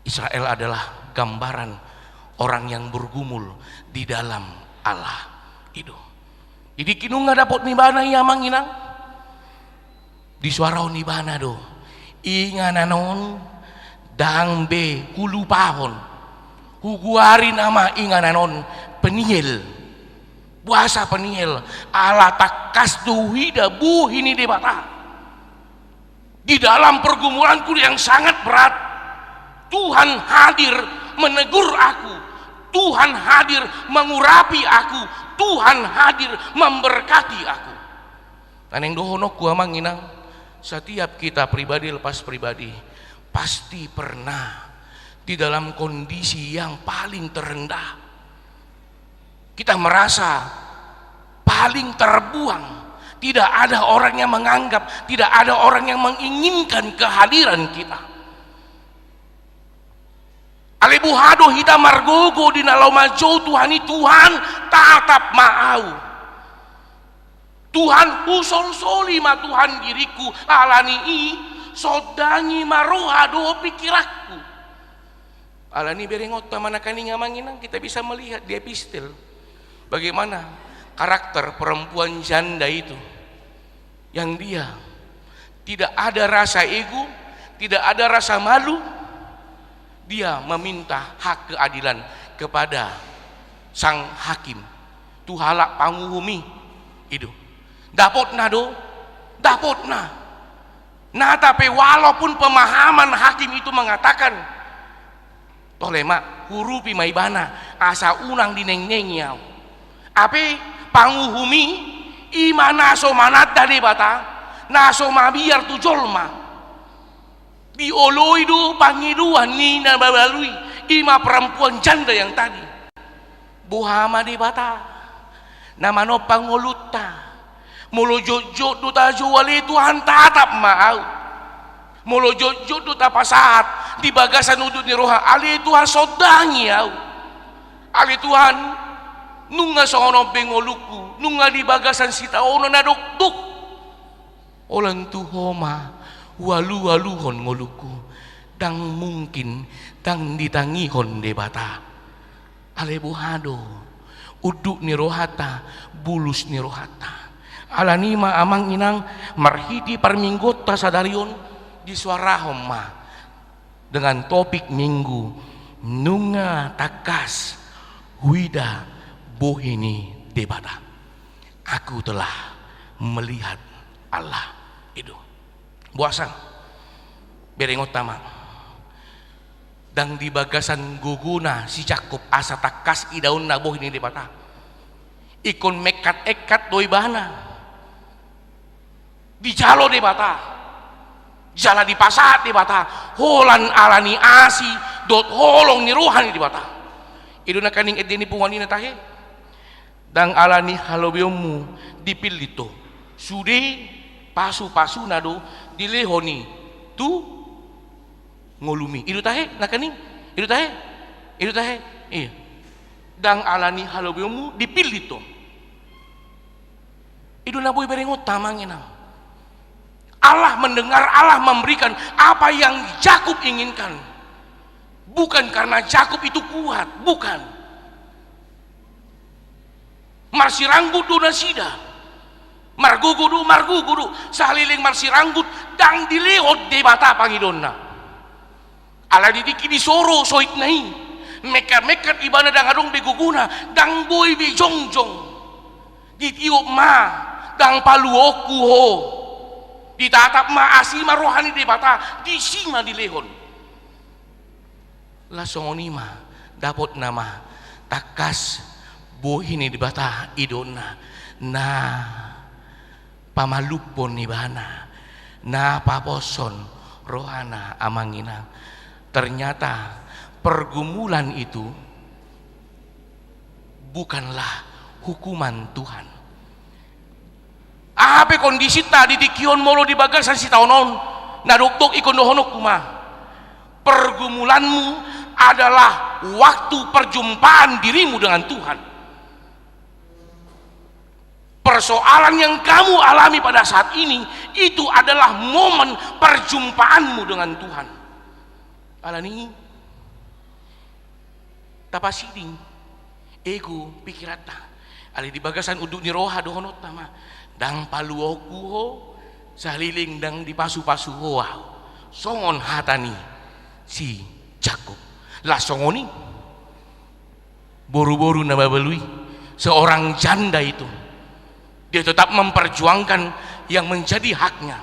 Israel adalah gambaran orang yang bergumul di dalam Allah. Ido. Jadi kinunga dapot ni bana i amang inang. Disuarahon ibana do, inganan on ndang be hulupahon. Hugoari nama inganan on Peniel. Boasa Peniel? Ala tangkas do huida bohi ni Debata. Di dalam pergumulanku yang sangat berat, Tuhan hadir menegur aku. Tuhan hadir mengurapi aku. Tuhan hadir memberkati aku. Na naeng dohononku amang inang, setiap kita pribadi lepas pribadi pasti pernah di dalam kondisi yang paling terendah. Kita merasa paling terbuang. Tidak ada orang yang menganggap, tidak ada orang yang menginginkan kehadiran kita. Ale boha do hita margogo di na laho manjou Tuhan i, Tuhan, tatap ma ahu. Tuhan, husolsoli ma Tuhan diringku, alani i sondangi ma roha dohot pingkiranku. Alani i berengonta ma nangkaning amang inang, kita bisa melihat di epistel bagaimana karakter perempuan janda itu, yang dia tidak ada rasa ego, tidak ada rasa malu, dia meminta hak keadilan kepada sang hakim. Tu halak panguhum i, ido. Dapotna do, dapotna. Nata pe walaupun pemahaman hakim itu mengatakan, tole ma, hurupi ma ibana, asa unang dinengnengi ahu. Hape panguhum i, i ma na so mananda Debata, na so mabiar tu jolma. Dioloi do pangidoan ni na mabalu i, i ma perempuan janda yang tadi. Boha ma Debata na manompa ngolunta? Molo jotjot do tajou, ale Tuhan, tatap ma ahu. Molo jotjot do tapasahat di bagasan unduk ni roha, ale Tuhan, sondangi ahu. Ale Tuhan, nunga songon on be ngolungku, nunga di bagasan sitaonon na dokdok. Holan tu Ho ma hualualuhon ngolungku, ndang mungkin, ndang ditangihon Debata. Ale boha do unduk ni rohanta, bulus ni rohanta. Alani i ma amang inang, marhite parmingguonta sadari on, disuarahon ma dengan topik minggu, nunga tangkas huida bohi ni Debata. Aku telah melihat Allah. Ido. Boasa? Berengonta ma. Ndang di bagasan gogona si Jakkob asa tangkas idaonna bohi ni Debata. Ingkon mengkat-engkat do ibana. Dijalo Debata. Jala dipasahat Debata. Holan alani asi dohot holong ni roha ni Debata. Ido nangkaning ende ni punguan i na tahe. Ndang alani halobeonmu dipillit ho. Sude pasupasuna do dilehon i tu ngolumi. Ido tahe, nangkaning? Ido tahe? Ido tahe? Iya. Ndang alani halobeonmu dipillit ho. Ido na boi berengonta amang inang. Allah mendengar, Allah memberikan apa yang Jakub inginkan. Bukan karena Jakub itu kuat, bukan. Marsiranggut do nasida. Margogo do, margogo do. Saleleng marsiranggut, ndang dilehon Debata pangidoanna. Ala di tingki disoro soitna i. Mengkat-mengkat ibana ndang adong be gogona, ndang boi be jongjong. Ditiop ma, ndang paluonku ho. Ditatap ma asi ma roha ni Debata, disi ma dilehon. Laos songon i ma, dapotna ma tangkas bohi ni Debata idaonna, na pamalumhon ibana, na paposhon rohana amang inang. Ternyata pergumulan itu bukanlah hukuman Tuhan. Aha pe kondisinta di tingki on molo di bagasan sitaonon, na dokdok ingkon dohononku ma. Pergumulanmu adalah waktu perjumpaan dirimu dengan Tuhan. Persoalan yang kamu alami pada saat ini, itu adalah momen perjumpaanmu dengan Tuhan. Alani i, tapasiding ego pikiranta. Alai di bagasan unduk ni roha dohononta ma, ndang paluaonku ho, saleleng ndang dipasupasu ho ahu. Songon hata ni si Jakkob. Lah songon i boruboru na mabalu i, seorang janda itu, dia tetap memperjuangkan yang menjadi haknya.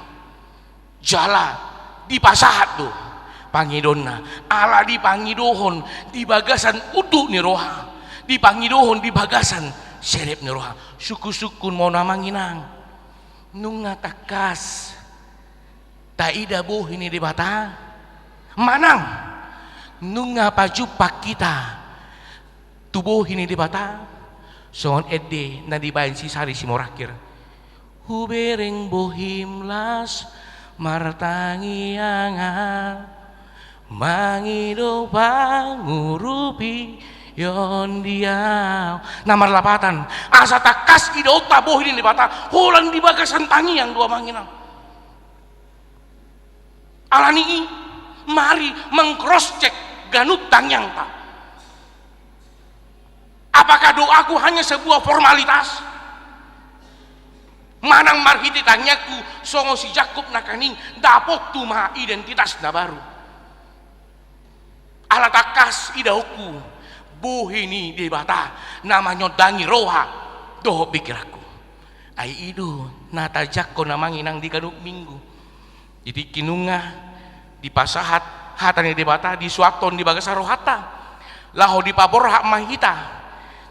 Jala dipasahat do pangidoonna, ala dipangidohon di bagasan unduk ni roha, dipangidohon di bagasan serep ni roha. Sungkunsungkun ma on, amang inang, nunga tangkas taida bohi ni Debata? Manang nunga pajumpang hita tu bohi ni Debata? Songon ende na dibaen si Sari Simorangkir: Hubereng bohim las martangiangan, mangido pangurupion di ahu. Na marlapatan, asa tangkas idaonta bohi ni Debata, holan di bagasan tangiang do, amang inang. Alani i, mari meng-cross check ganup tangiangta. Apakah doaku hanya sebuah formalitas? Manang marhite tangiangku songon si Jakkob nangkaning, dapothu ma identitas na baru. Ala tangkas idaonku bohi ni Debata na manyondangi roha dohot pikiranku. Ai i do na tajangkon, amang inang, di ganup Minggu. Di tingki nunga dipasahat hata ni Debata, disuathon di bagasan rohanta, laho dipaborhat ma hita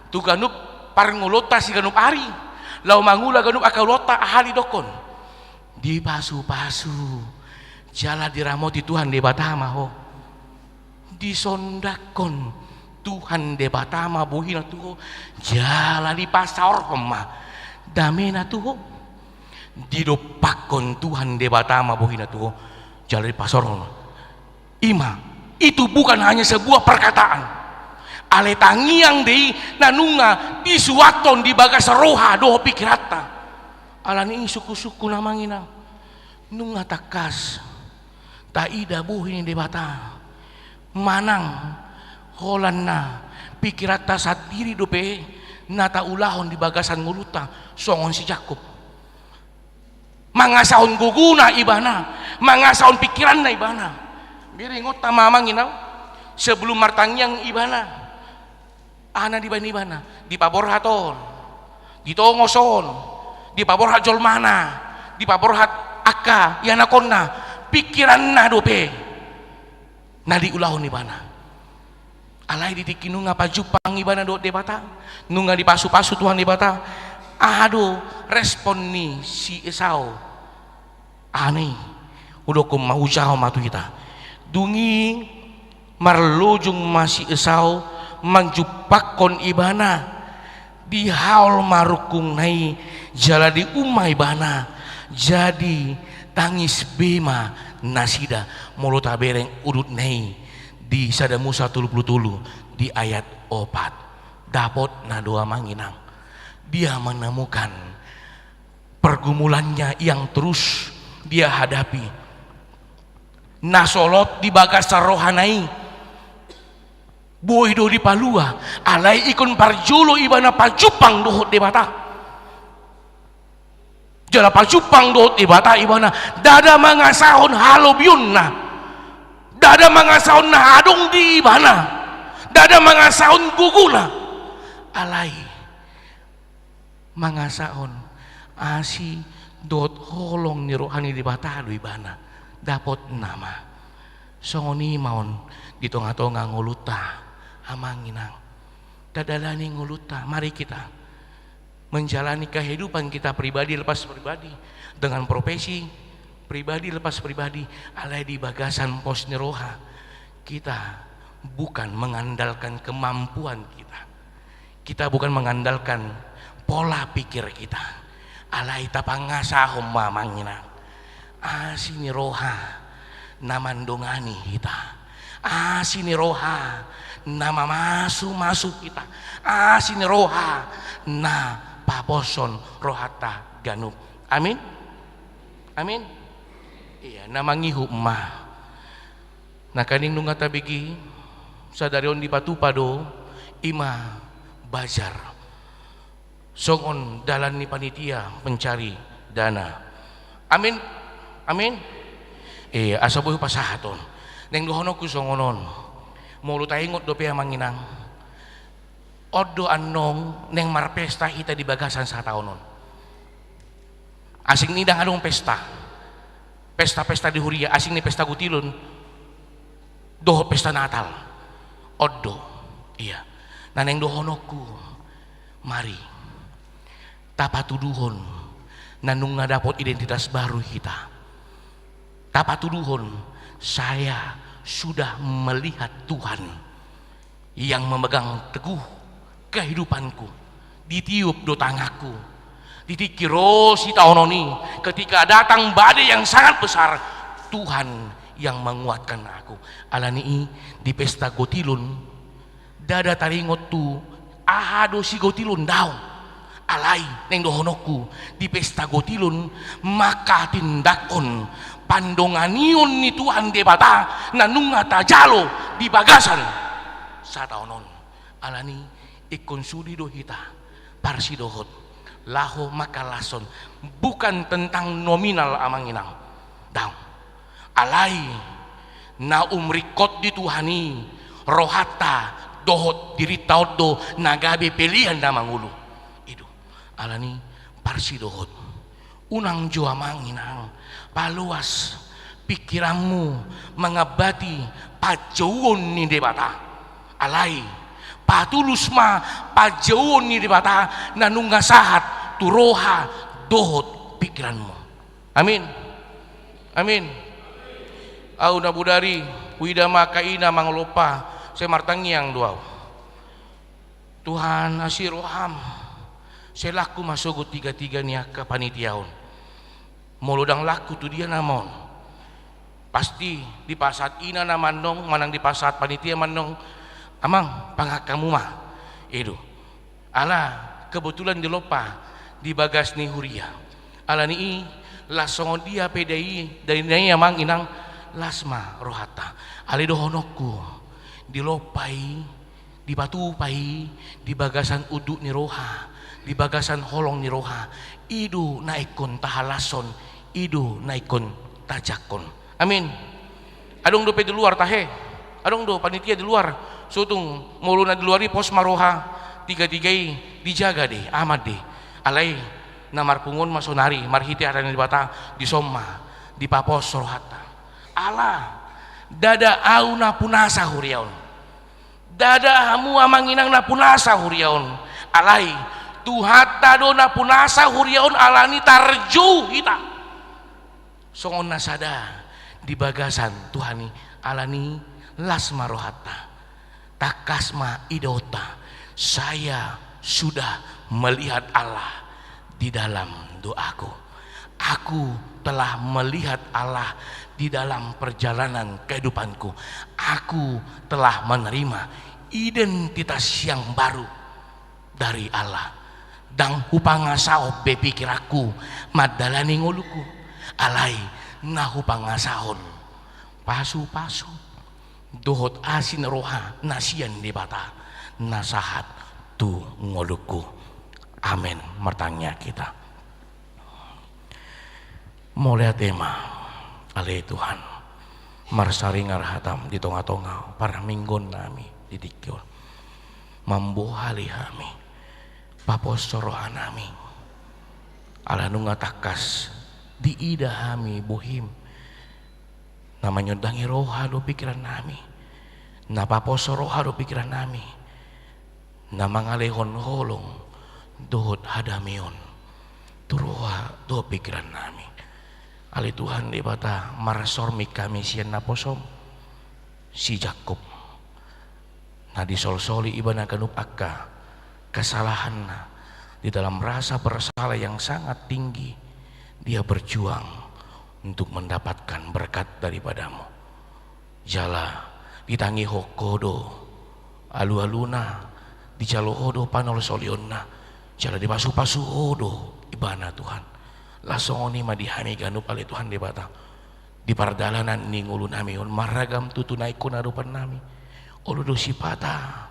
tu ganup parngoluonta siganup ari, laho mangula ganup angka ulaonta, aha didokkon? Dipasupasu jala diramoti Tuhan Debata ma ho. Disondangkon Tuhan Debata ma bohina tu ho, jala dipasaorhon ma damena tu ho. Didompakkon Tuhan Debata ma bohina tu ho, jala dipasaorhon ma. I ma, itu bukan hanya sebuah perkataan. Alai tangiang do i na nunga disuathon di bagasan roha dohot pikiranta. Alani i, sungkunsungkun, amang inang, nunga tangkas taida bohi ni Debata? Manang holan na pikiranta sandiri dope na taulahon di bagasan ngolunta, songon si Jakkob? Mangasahon gogona ibana, mangasahon pikiranna ibana. Berengonta ma, amang inang, sebelum martangiang ibana, aha na dibaen ibana? Dipaborhat on, ditongos on, dipaborhat jolmana, dipaborhat angka ianakhonna, pikiranna dope na diulahon ibana. Alai di tingki nunga pajumpang ibana dohot Debata, nunga dipasupasu Tuhan Debata, aha do respon ni si Esau? Aha ni? Hudokkon ma, hujahahon ma tu hita. Dung i marlojung ma si Esau manjumpangkon ibana. Dihaol ma rungkungna i, jala dium ma ibana, jadi tangis be ma nasida. Molo tabereng udutna i di Sada Musa tolu pulu tolu di ayat opat. Dapotna do, amang inang, dia menemukan pergumulannya yang terus dia hadapi. Na solot di bagasan rohana i, boi do dipalua, alai ingkon parjolo ibana pajumpang dohot Debata. Jala pajumpang dohot Debata ibana, ndada mangasahon halobionna, ndada mangasahon na adong di ibana, ndada mangasahon gogona, alai mangasahon asi dohot holong ni roha ni Debata do ibana. Dapotna ma. Songon i ma on di tongatonga ngolunta, amang inang. Tadalani ngolunta, mari kita menjalani kehidupan kita pribadi lepas pribadi, dengan profesi pribadi lepas pribadi, alai di bagasan pos ni roha, kita bukan mengandalkan kemampuan kita. Kita bukan mengandalkan pola pikir kita. Alai tapangasahon ma, amang inang, asi ni roha na mandongani hita. Asi ni roha na mamasu-masu hita, asi ni roha na paposhon rohanta ganup. Amin. Amin. Ia, na mangihut ma. Nangkining nunga tabege, sadari on dipatupa do, i ma bazar. Songon dalan ni panitia mencari dana. Amin. Amin. Ia, asa boi hupasahat on. Naeng dohononku songon on. Molo taingot dope, amang inang, on do annon naeng marpesta hita di bagasan sataon on. Asing ni ndang adong pesta. Pesta-pesta di huria, asing ni pesta gotilon dohot pesta Natal. On do. Ia. Na naeng dohononku, mari tapatuduhon na nunga dapot identitas baru hita. Tapatuduhon, saya sudah melihat Tuhan yang memegang teguh kehidupanku. Ditiup do tanganku. Di tingki ro sitaonon i, ketika datang badai yang sangat besar, Tuhan yang menguatkan aku. Alani i, di pesta gotilon, ndada taringot tu aha do sigotilon, daong. Alai, naeng dohononku, di pesta gotilon, manghatindanghon pandonganion ni Tuhan Debata na nunga tajalo di bagasan sataon on. Alani, ingkon sude do hita parsidohot laho manghalashon, bukan tentang nominal, amang inang. Daong. Alai na umringkot di Tuhan i rohanta dohot dirinta on do na gabe pelean na mangolu. I do. Alani, parsidohot, unang jo, amang inang, paloas pingkiranmu mangambati panjouon ni Debata. Alai patulus ma panjouon ni Debata na nunga sahat tu roha dohot pingkiranmu. Amin. Amin. Ahu na bodari, huida ma angka ina mangolompa, sai martangiang do ahu. Tuhan, asi roham, sai laku ma sogot tiga-tiga ni angka panitia on. Molo ndang laku, tu dia nama on? Pasti dipasahat ina nama annon, manang dipasahat panitia ma annon, amang, pangan hamu ma. I do. Ala kebetulan dilompa di bagas ni huria. Alani i, las songon dia pe dai, dai na i, amang inang, las ma rohanta. Alai dohononku, dilompa i, dipatupa i di bagasan unduk ni roha, di bagasan holong ni roha, i do na ingkon tahalashon, i do na ingkon tajangkon. Amin. Adong dope di luar, tahe. Adong do panitia di luar. Sotung molo na di luar i pos ma roha, tiga-tiga i dijaga do i, aman do i. Alai na marpungu on ma sonari marhite hata ni Debata, dison ma dipapos rohanta. Ala ndada ahu na punasa huria on. Ndada hamu, amang inang, na punasa huria on. Alai Tuhanta do na punasa huria on, alani tarjou hita songon na sada di bagasan Tuhan i. Alani las ma rohanta, tangkas ma idaonta, saya sudah melihat Allah di dalam doaku. Aku telah melihat Allah di dalam perjalanan kehidupanku. Aku telah menerima identitas yang baru dari Allah. Ndang hupangasahon be pingkiranku mandalani ngolungku, alai na hupangasahon pasupasu dohot asi ni roha na sian Debata na sahat tu ngolungku. Amen. Martangiang hita. Mauliate ma, ale Tuhan, marsaringar hatam di tonga-tonga parmingguon nami di tingki on. Mambohali hami, paposo roha nami, ala nunga tangkas diida hami bohim. Na manyondangi roha do pingkiran nami, na paposo roha do pingkiran nami, na mangalehon holong dohot hadameon tu roha dohot pingkiran nami. Ale Tuhan Debata, marsormin hami sian naposom, si Jakkob, na disolsoli ibana ganup angka kesalahanna. Di dalam rasa bersalah yang sangat tinggi, dia berjuang untuk mendapatkan berkat daripada-Mu. Jala Ditangihon Ho do alualuna, dijalo Ho do panolsolionna, jala dipasupasu Ho do ibana, Tuhan. Laos songon i ma di hami ganup, ale Tuhan Debata, di pardalanan ni ngolunami on, marragam tutu na ingkon adopannami. Olo do sipata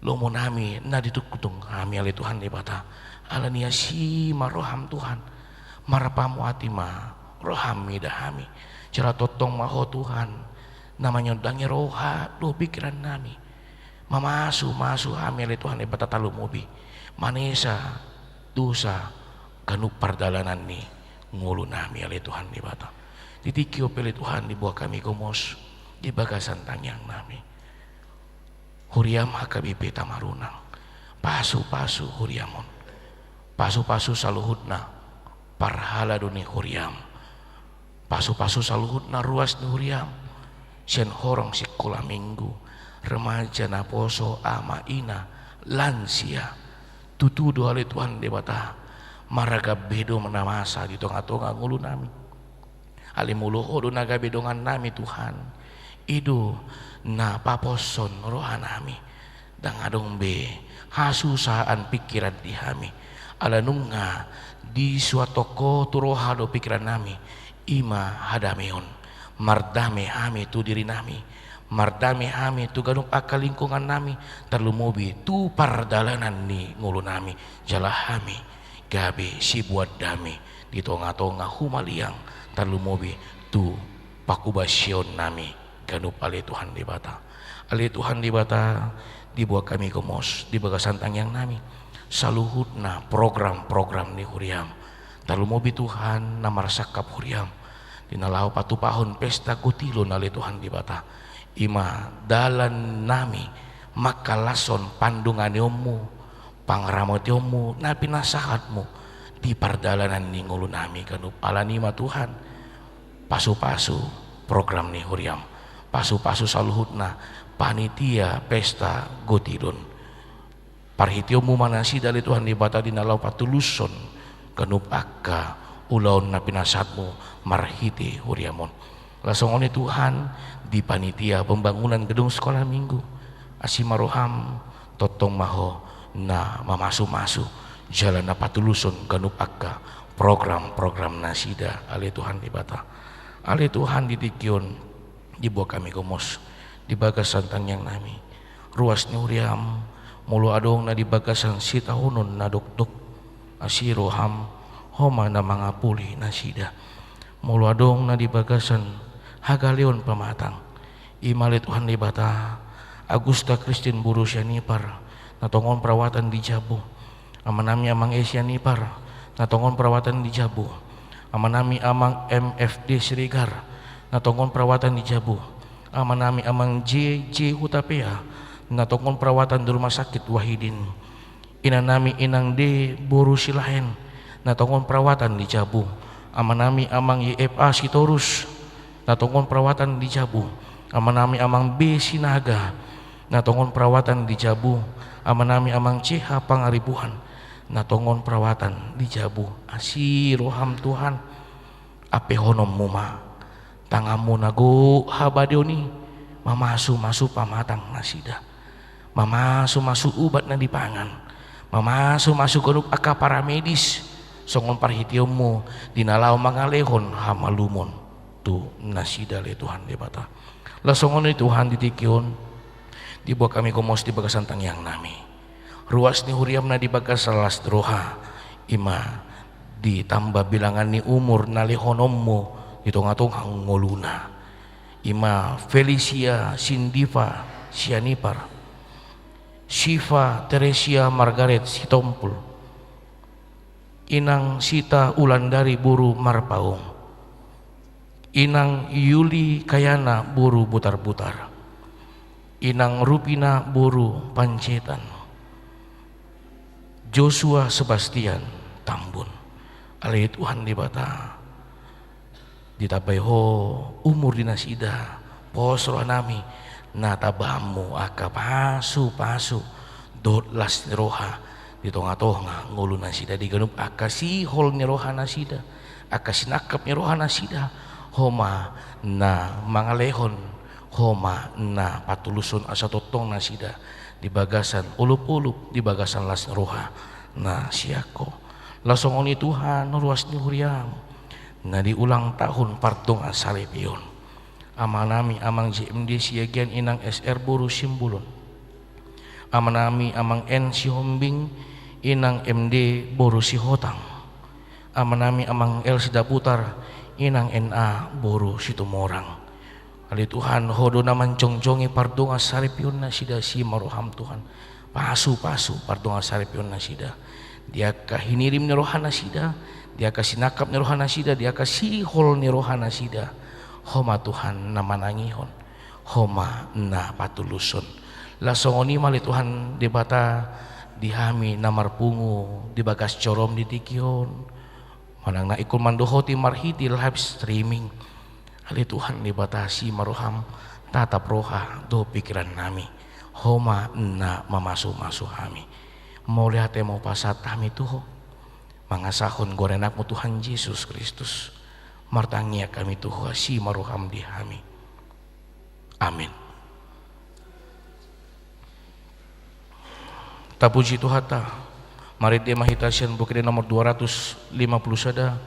lomonami na ditungtung hami, ale Tuhan Debata. Alani i asi ma roham, Tuhan. Marpamuati ma roham mida hami. Jala tongtong ma Ho, Tuhan, na manyondangi roha dohot pingkirannami. Mamasumasu hami, ale Tuhan Debata, tarlumobi manesa dosa ganup pardalanan ni ngolunami, ale Tuhan Debata. Di tingki on pe, ale Tuhan, diboan hami gomos di bagasan tangiangnami. Huriam H K B P Tamarunang, pasupasu huriam on. Pasupasu saluhutna parhalado ni huriam. Pasupasu saluhutna ruas ni huriam, sian horong sikola minggu, remaja, naposo, ama, ina, lansia. Tutu do, ale Tuhan Debata, marragam be do na masa di tongatonga ngolunami. Alai molo Ho do na gabe dongannami, Tuhan, i do na paposhon rohanami. Ndang adong be hasusaan pingkiran di hami. Ala nunga disuathon Ho tu roha dohot pingkirannami, i ma hadameon. Mardame hami tu dirinami, mardame hami tu ganup angka lingkungannami, tarlumobi tu pardalanan ni ngolunami. Jala hami gabe siboan dame di tongatonga humaliang, tarlumobi tu panghubaseonnami ganup, ale Tuhan Debata. Ale Tuhan Debata, diboan hami gomos di bagasan tangiangnami saluhutna program-program ni huriam. Tarlumobi, Tuhan, na marsangkap huriam di na laho patupahon pesta gotilon, ale Tuhan Debata. I ma dalannami mangkalashon pandonganionmu, pangaramotionmu, na pinasahatmu di pardalanan ni ngolunami ganup. Alani i ma, Tuhan, pasupasu program ni huriam, pasupasu saluhutna panitia pesta gotilon. Parhiteonmu ma nasida, ale Tuhan Debata, di na laho patulushon ganup angka ulaon na pinasahatmu marhite huriam on. Laos songon i, Tuhan, di panitia pembangunan gedung sekolah minggu, asi ma roham, tongtong ma Ho na mamasumasu jala na patulushon ganup angka program-program nasida, ale Tuhan Debata. Ale Tuhan, di tingki on diboan hami gomos di bagasan tangiangnami ruas ni huriam, molo adong na di bagasan sitaonon na dokdok, asi roham, Ho ma na mangapuli nasida. Molo adong na di bagasan hagaleon pamatang, i ma, ale Tuhan Debata, Agusta Kristin boru Sianipar, na tongon perawatan di jabu. Amanami Amang E Sianipar, na tongon perawatan di jabu. Amanami Amang M F D Siregar, na tongon perawatan di jabu. Amanami Amang J J Hutapea, na tongon perawatan di Rumah Sakit Wahidin. Inanami Inang D boru Silahen, na tongon perawatan di jabu. Amanami Amang Y F A Sitorus, na tongon perawatan di jabu. Amanami Amang B Sinaga, na tongon perawatan di jabu. Amanami Amang C H Pangaribuan, na tongon perawatan di jabu. Asi roham, Tuhan, ampehononmu ma tanganmu na gok habadeon i mamasumasu pamatang nasida, mamasumasu ubat na dipangan, mamasumasu ganup angka paramedis, songon parhiteonmu di na laho mangalehon hamalumon tu nasida, ale Tuhan Debata. Laos songon i, Tuhan, di tingki on diboan hami gomos di bagasan tangiangnami ruas ni huriam na di bagasan las ni roha, i ma ditamba bilangan ni umur na lehononmu di tongatonga ngoluna, i ma Felicia Sindiva Sianipar, Siva Teresia Margaret Sitompul, Inang Sita Ulandari boru Marpaung, Inang Yuli Kayana boru Butarbutar, Inang Rupina boru Panjaitan, Joshua Sebastian Tambun. Ale Tuhan Debata, ditambai Ho umur di nasida, pos rohanami na tambahanmu angka pasupasu dohot las ni roha di tongatonga ngolu nasida, di ganup angka sihol ni roha nasida, angka sinangkap ni roha nasida, Ho ma na mangalehon Ho ma na patulushon asa tongtong nasida di bagasan olopolop, di bagasan las ni roha na sian Ho. Laos songon i Tuhan, ruas ni huria-Mu na di ulang tahun pardongansaripeon, amanami Amang J M D Siagian, Inang S R boru Simbolon, amanami Amang N Sihombing, Inang M D boru Sihotang, amanami Amang L Sidaputar, Inang N A boru Situmorang. Ale Tuhan, Ho do na manjongjongi pardongansaripeon nasida, asi ma roham Tuhan. Pasupasu pardongansaripeon nasida, di angka hinirim ni roha nasida, di angka sinangkap ni roha nasida, di angka sihol ni roha nasida. Ho ma Tuhan na manangihon, Ho ma na patulushon. Laos songon i ma ale Tuhan Debata, di hami na marpungu di bagas joro-Mu di tingki on, manang na ingkon mandohoti marhite live streaming, ale Tuhan Debata, asi ma roham, tatap roha dohot pingkirannami. Ho ma na mamasumasu hami. Mauliate ma hupasahat hami tu Ho, mangasahon goar ni Anak-Mu Tuhan Jesus Kristus. Martangiang hami tu Ho, asi ma roham di hami. Amin. Tapuji Tuhanta. Marende ma hita sian Buku Ende nomor dua ratus lima puluh sada,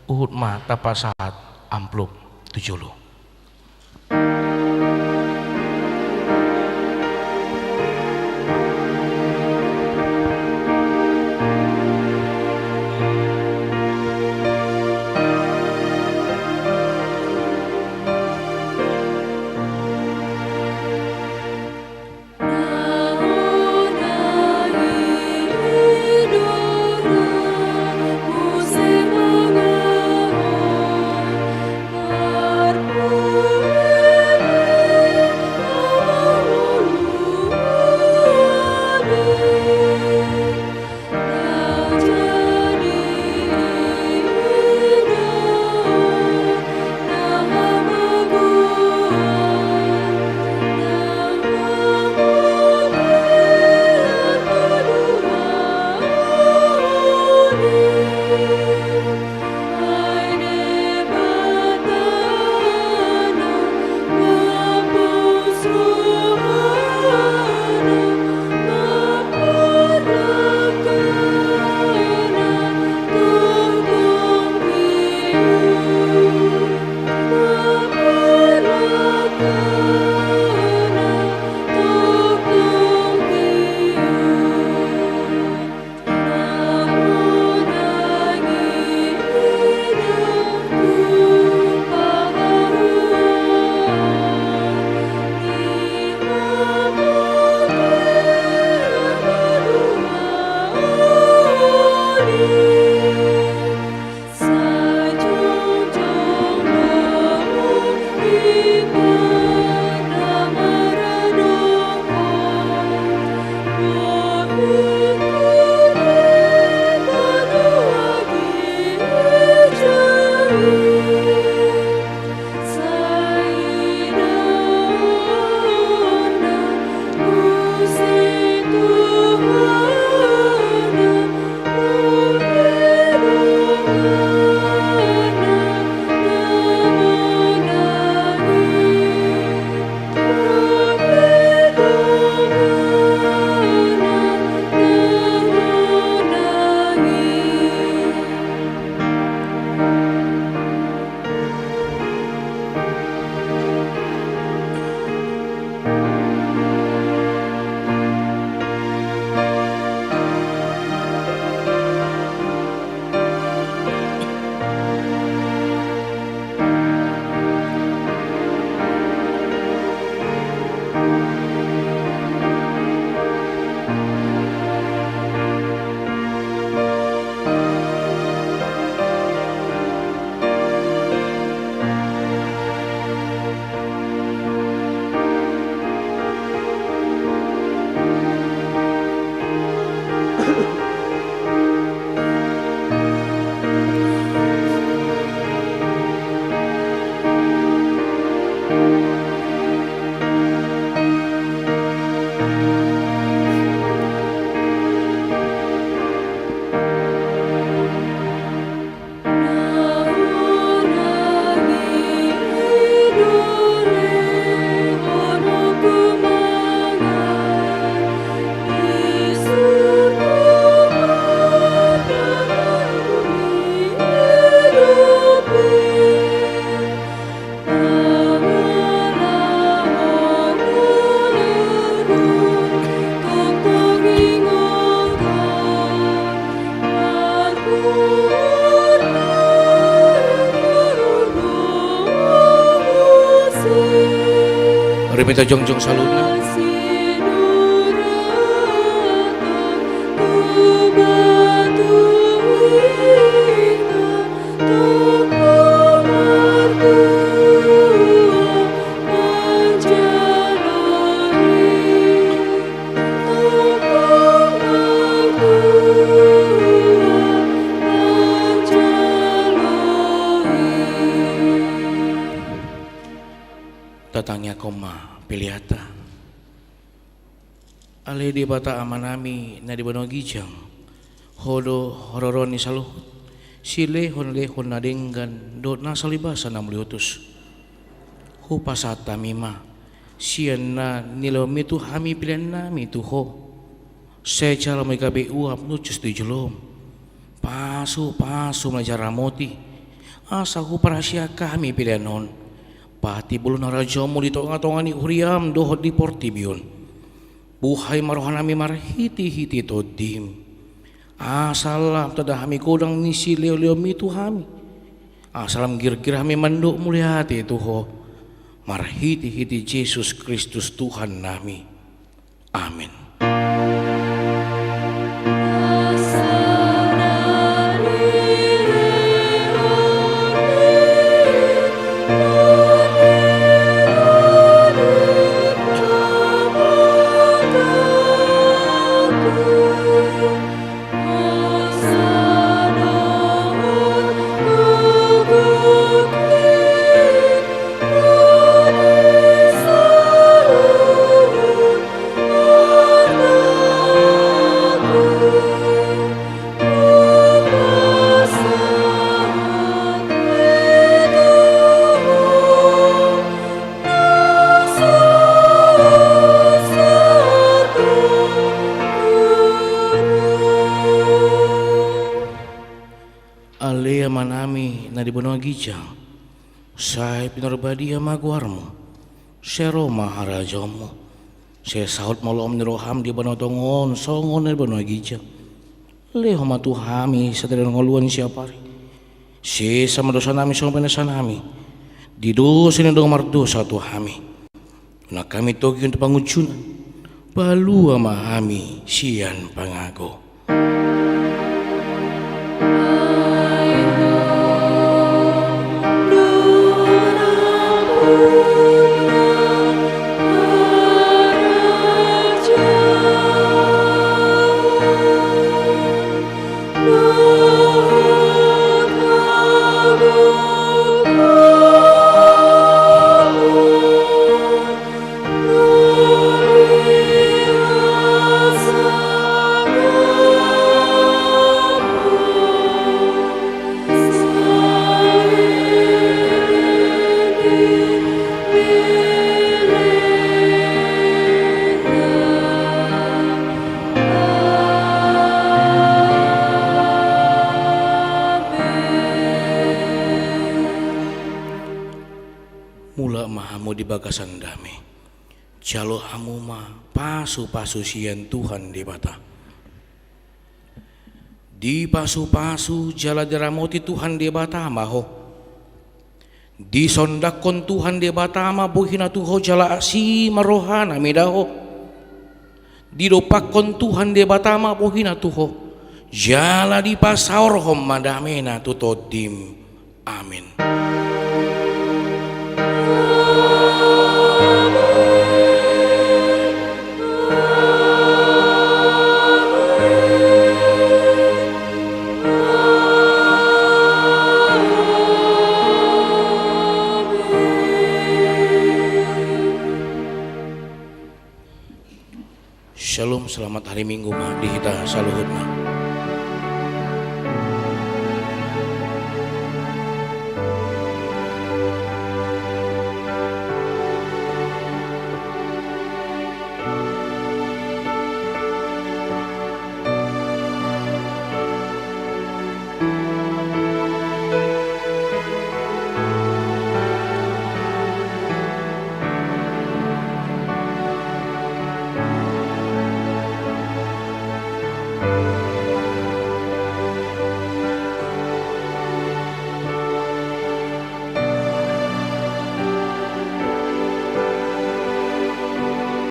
huhut ma tapasahat amplop tu jolo. Mari hita jongjong saluhutna. Tatangiangkon ma peleanta. Ale Debata Amanami na di banua ginjang, Ho do haroroan ni saluhut, silehonlehon na denggan dohot nasa ulos ni basa na mauliutus. Hupasahat hami ma, sian na nilehonMi tu hami peleannami tu Ho, sai jalo ma i gabe uap nuncus di joloM. Pasupasu ma jala ramoti, asa huparhaseang hami pelean on, patimbulhon harajaonMu di tongatonga ni huriaM dohot di portibi on. Buhai ma rohanami marhitehite TondiM, asa lam tanda hami godang ni silehonlehonMi tu hami, asa lam girgir hami mandok mauliate tu Ho, marhitehite Jesus Kristus Tuhannami. Amen. Ale Amanami na di banua ginjang, sai pinarbadia ma goarMu, sai ro ma harajaonMu, sai saut ma ulaon ni rohaM di banua tonga on songon na di banua ginjang. Lehon ma tu hami sadari on hangoluan siapari. Sesa ma dosanami songon pinaseanami di dosa ni na mardosa tu hami. Unang hami togihon tu pangunjunan, palua ma hami sian pangago. Mulak ma hamu di bagasan dame. Jalo hamu ma pasupasu sian Tuhan Debata. Dipasupasu jala diramoti Tuhan Debata ma ho. Disondangkon Tuhan Debata ma bohina tu ho jala asi ma rohana mida ho. Didompakkon Tuhan Debata ma bohina tu ho, jala dipasaorhon ma damena tu tondim. Amen. Shalom, selamat hari Minggu ma di hita saluhutna.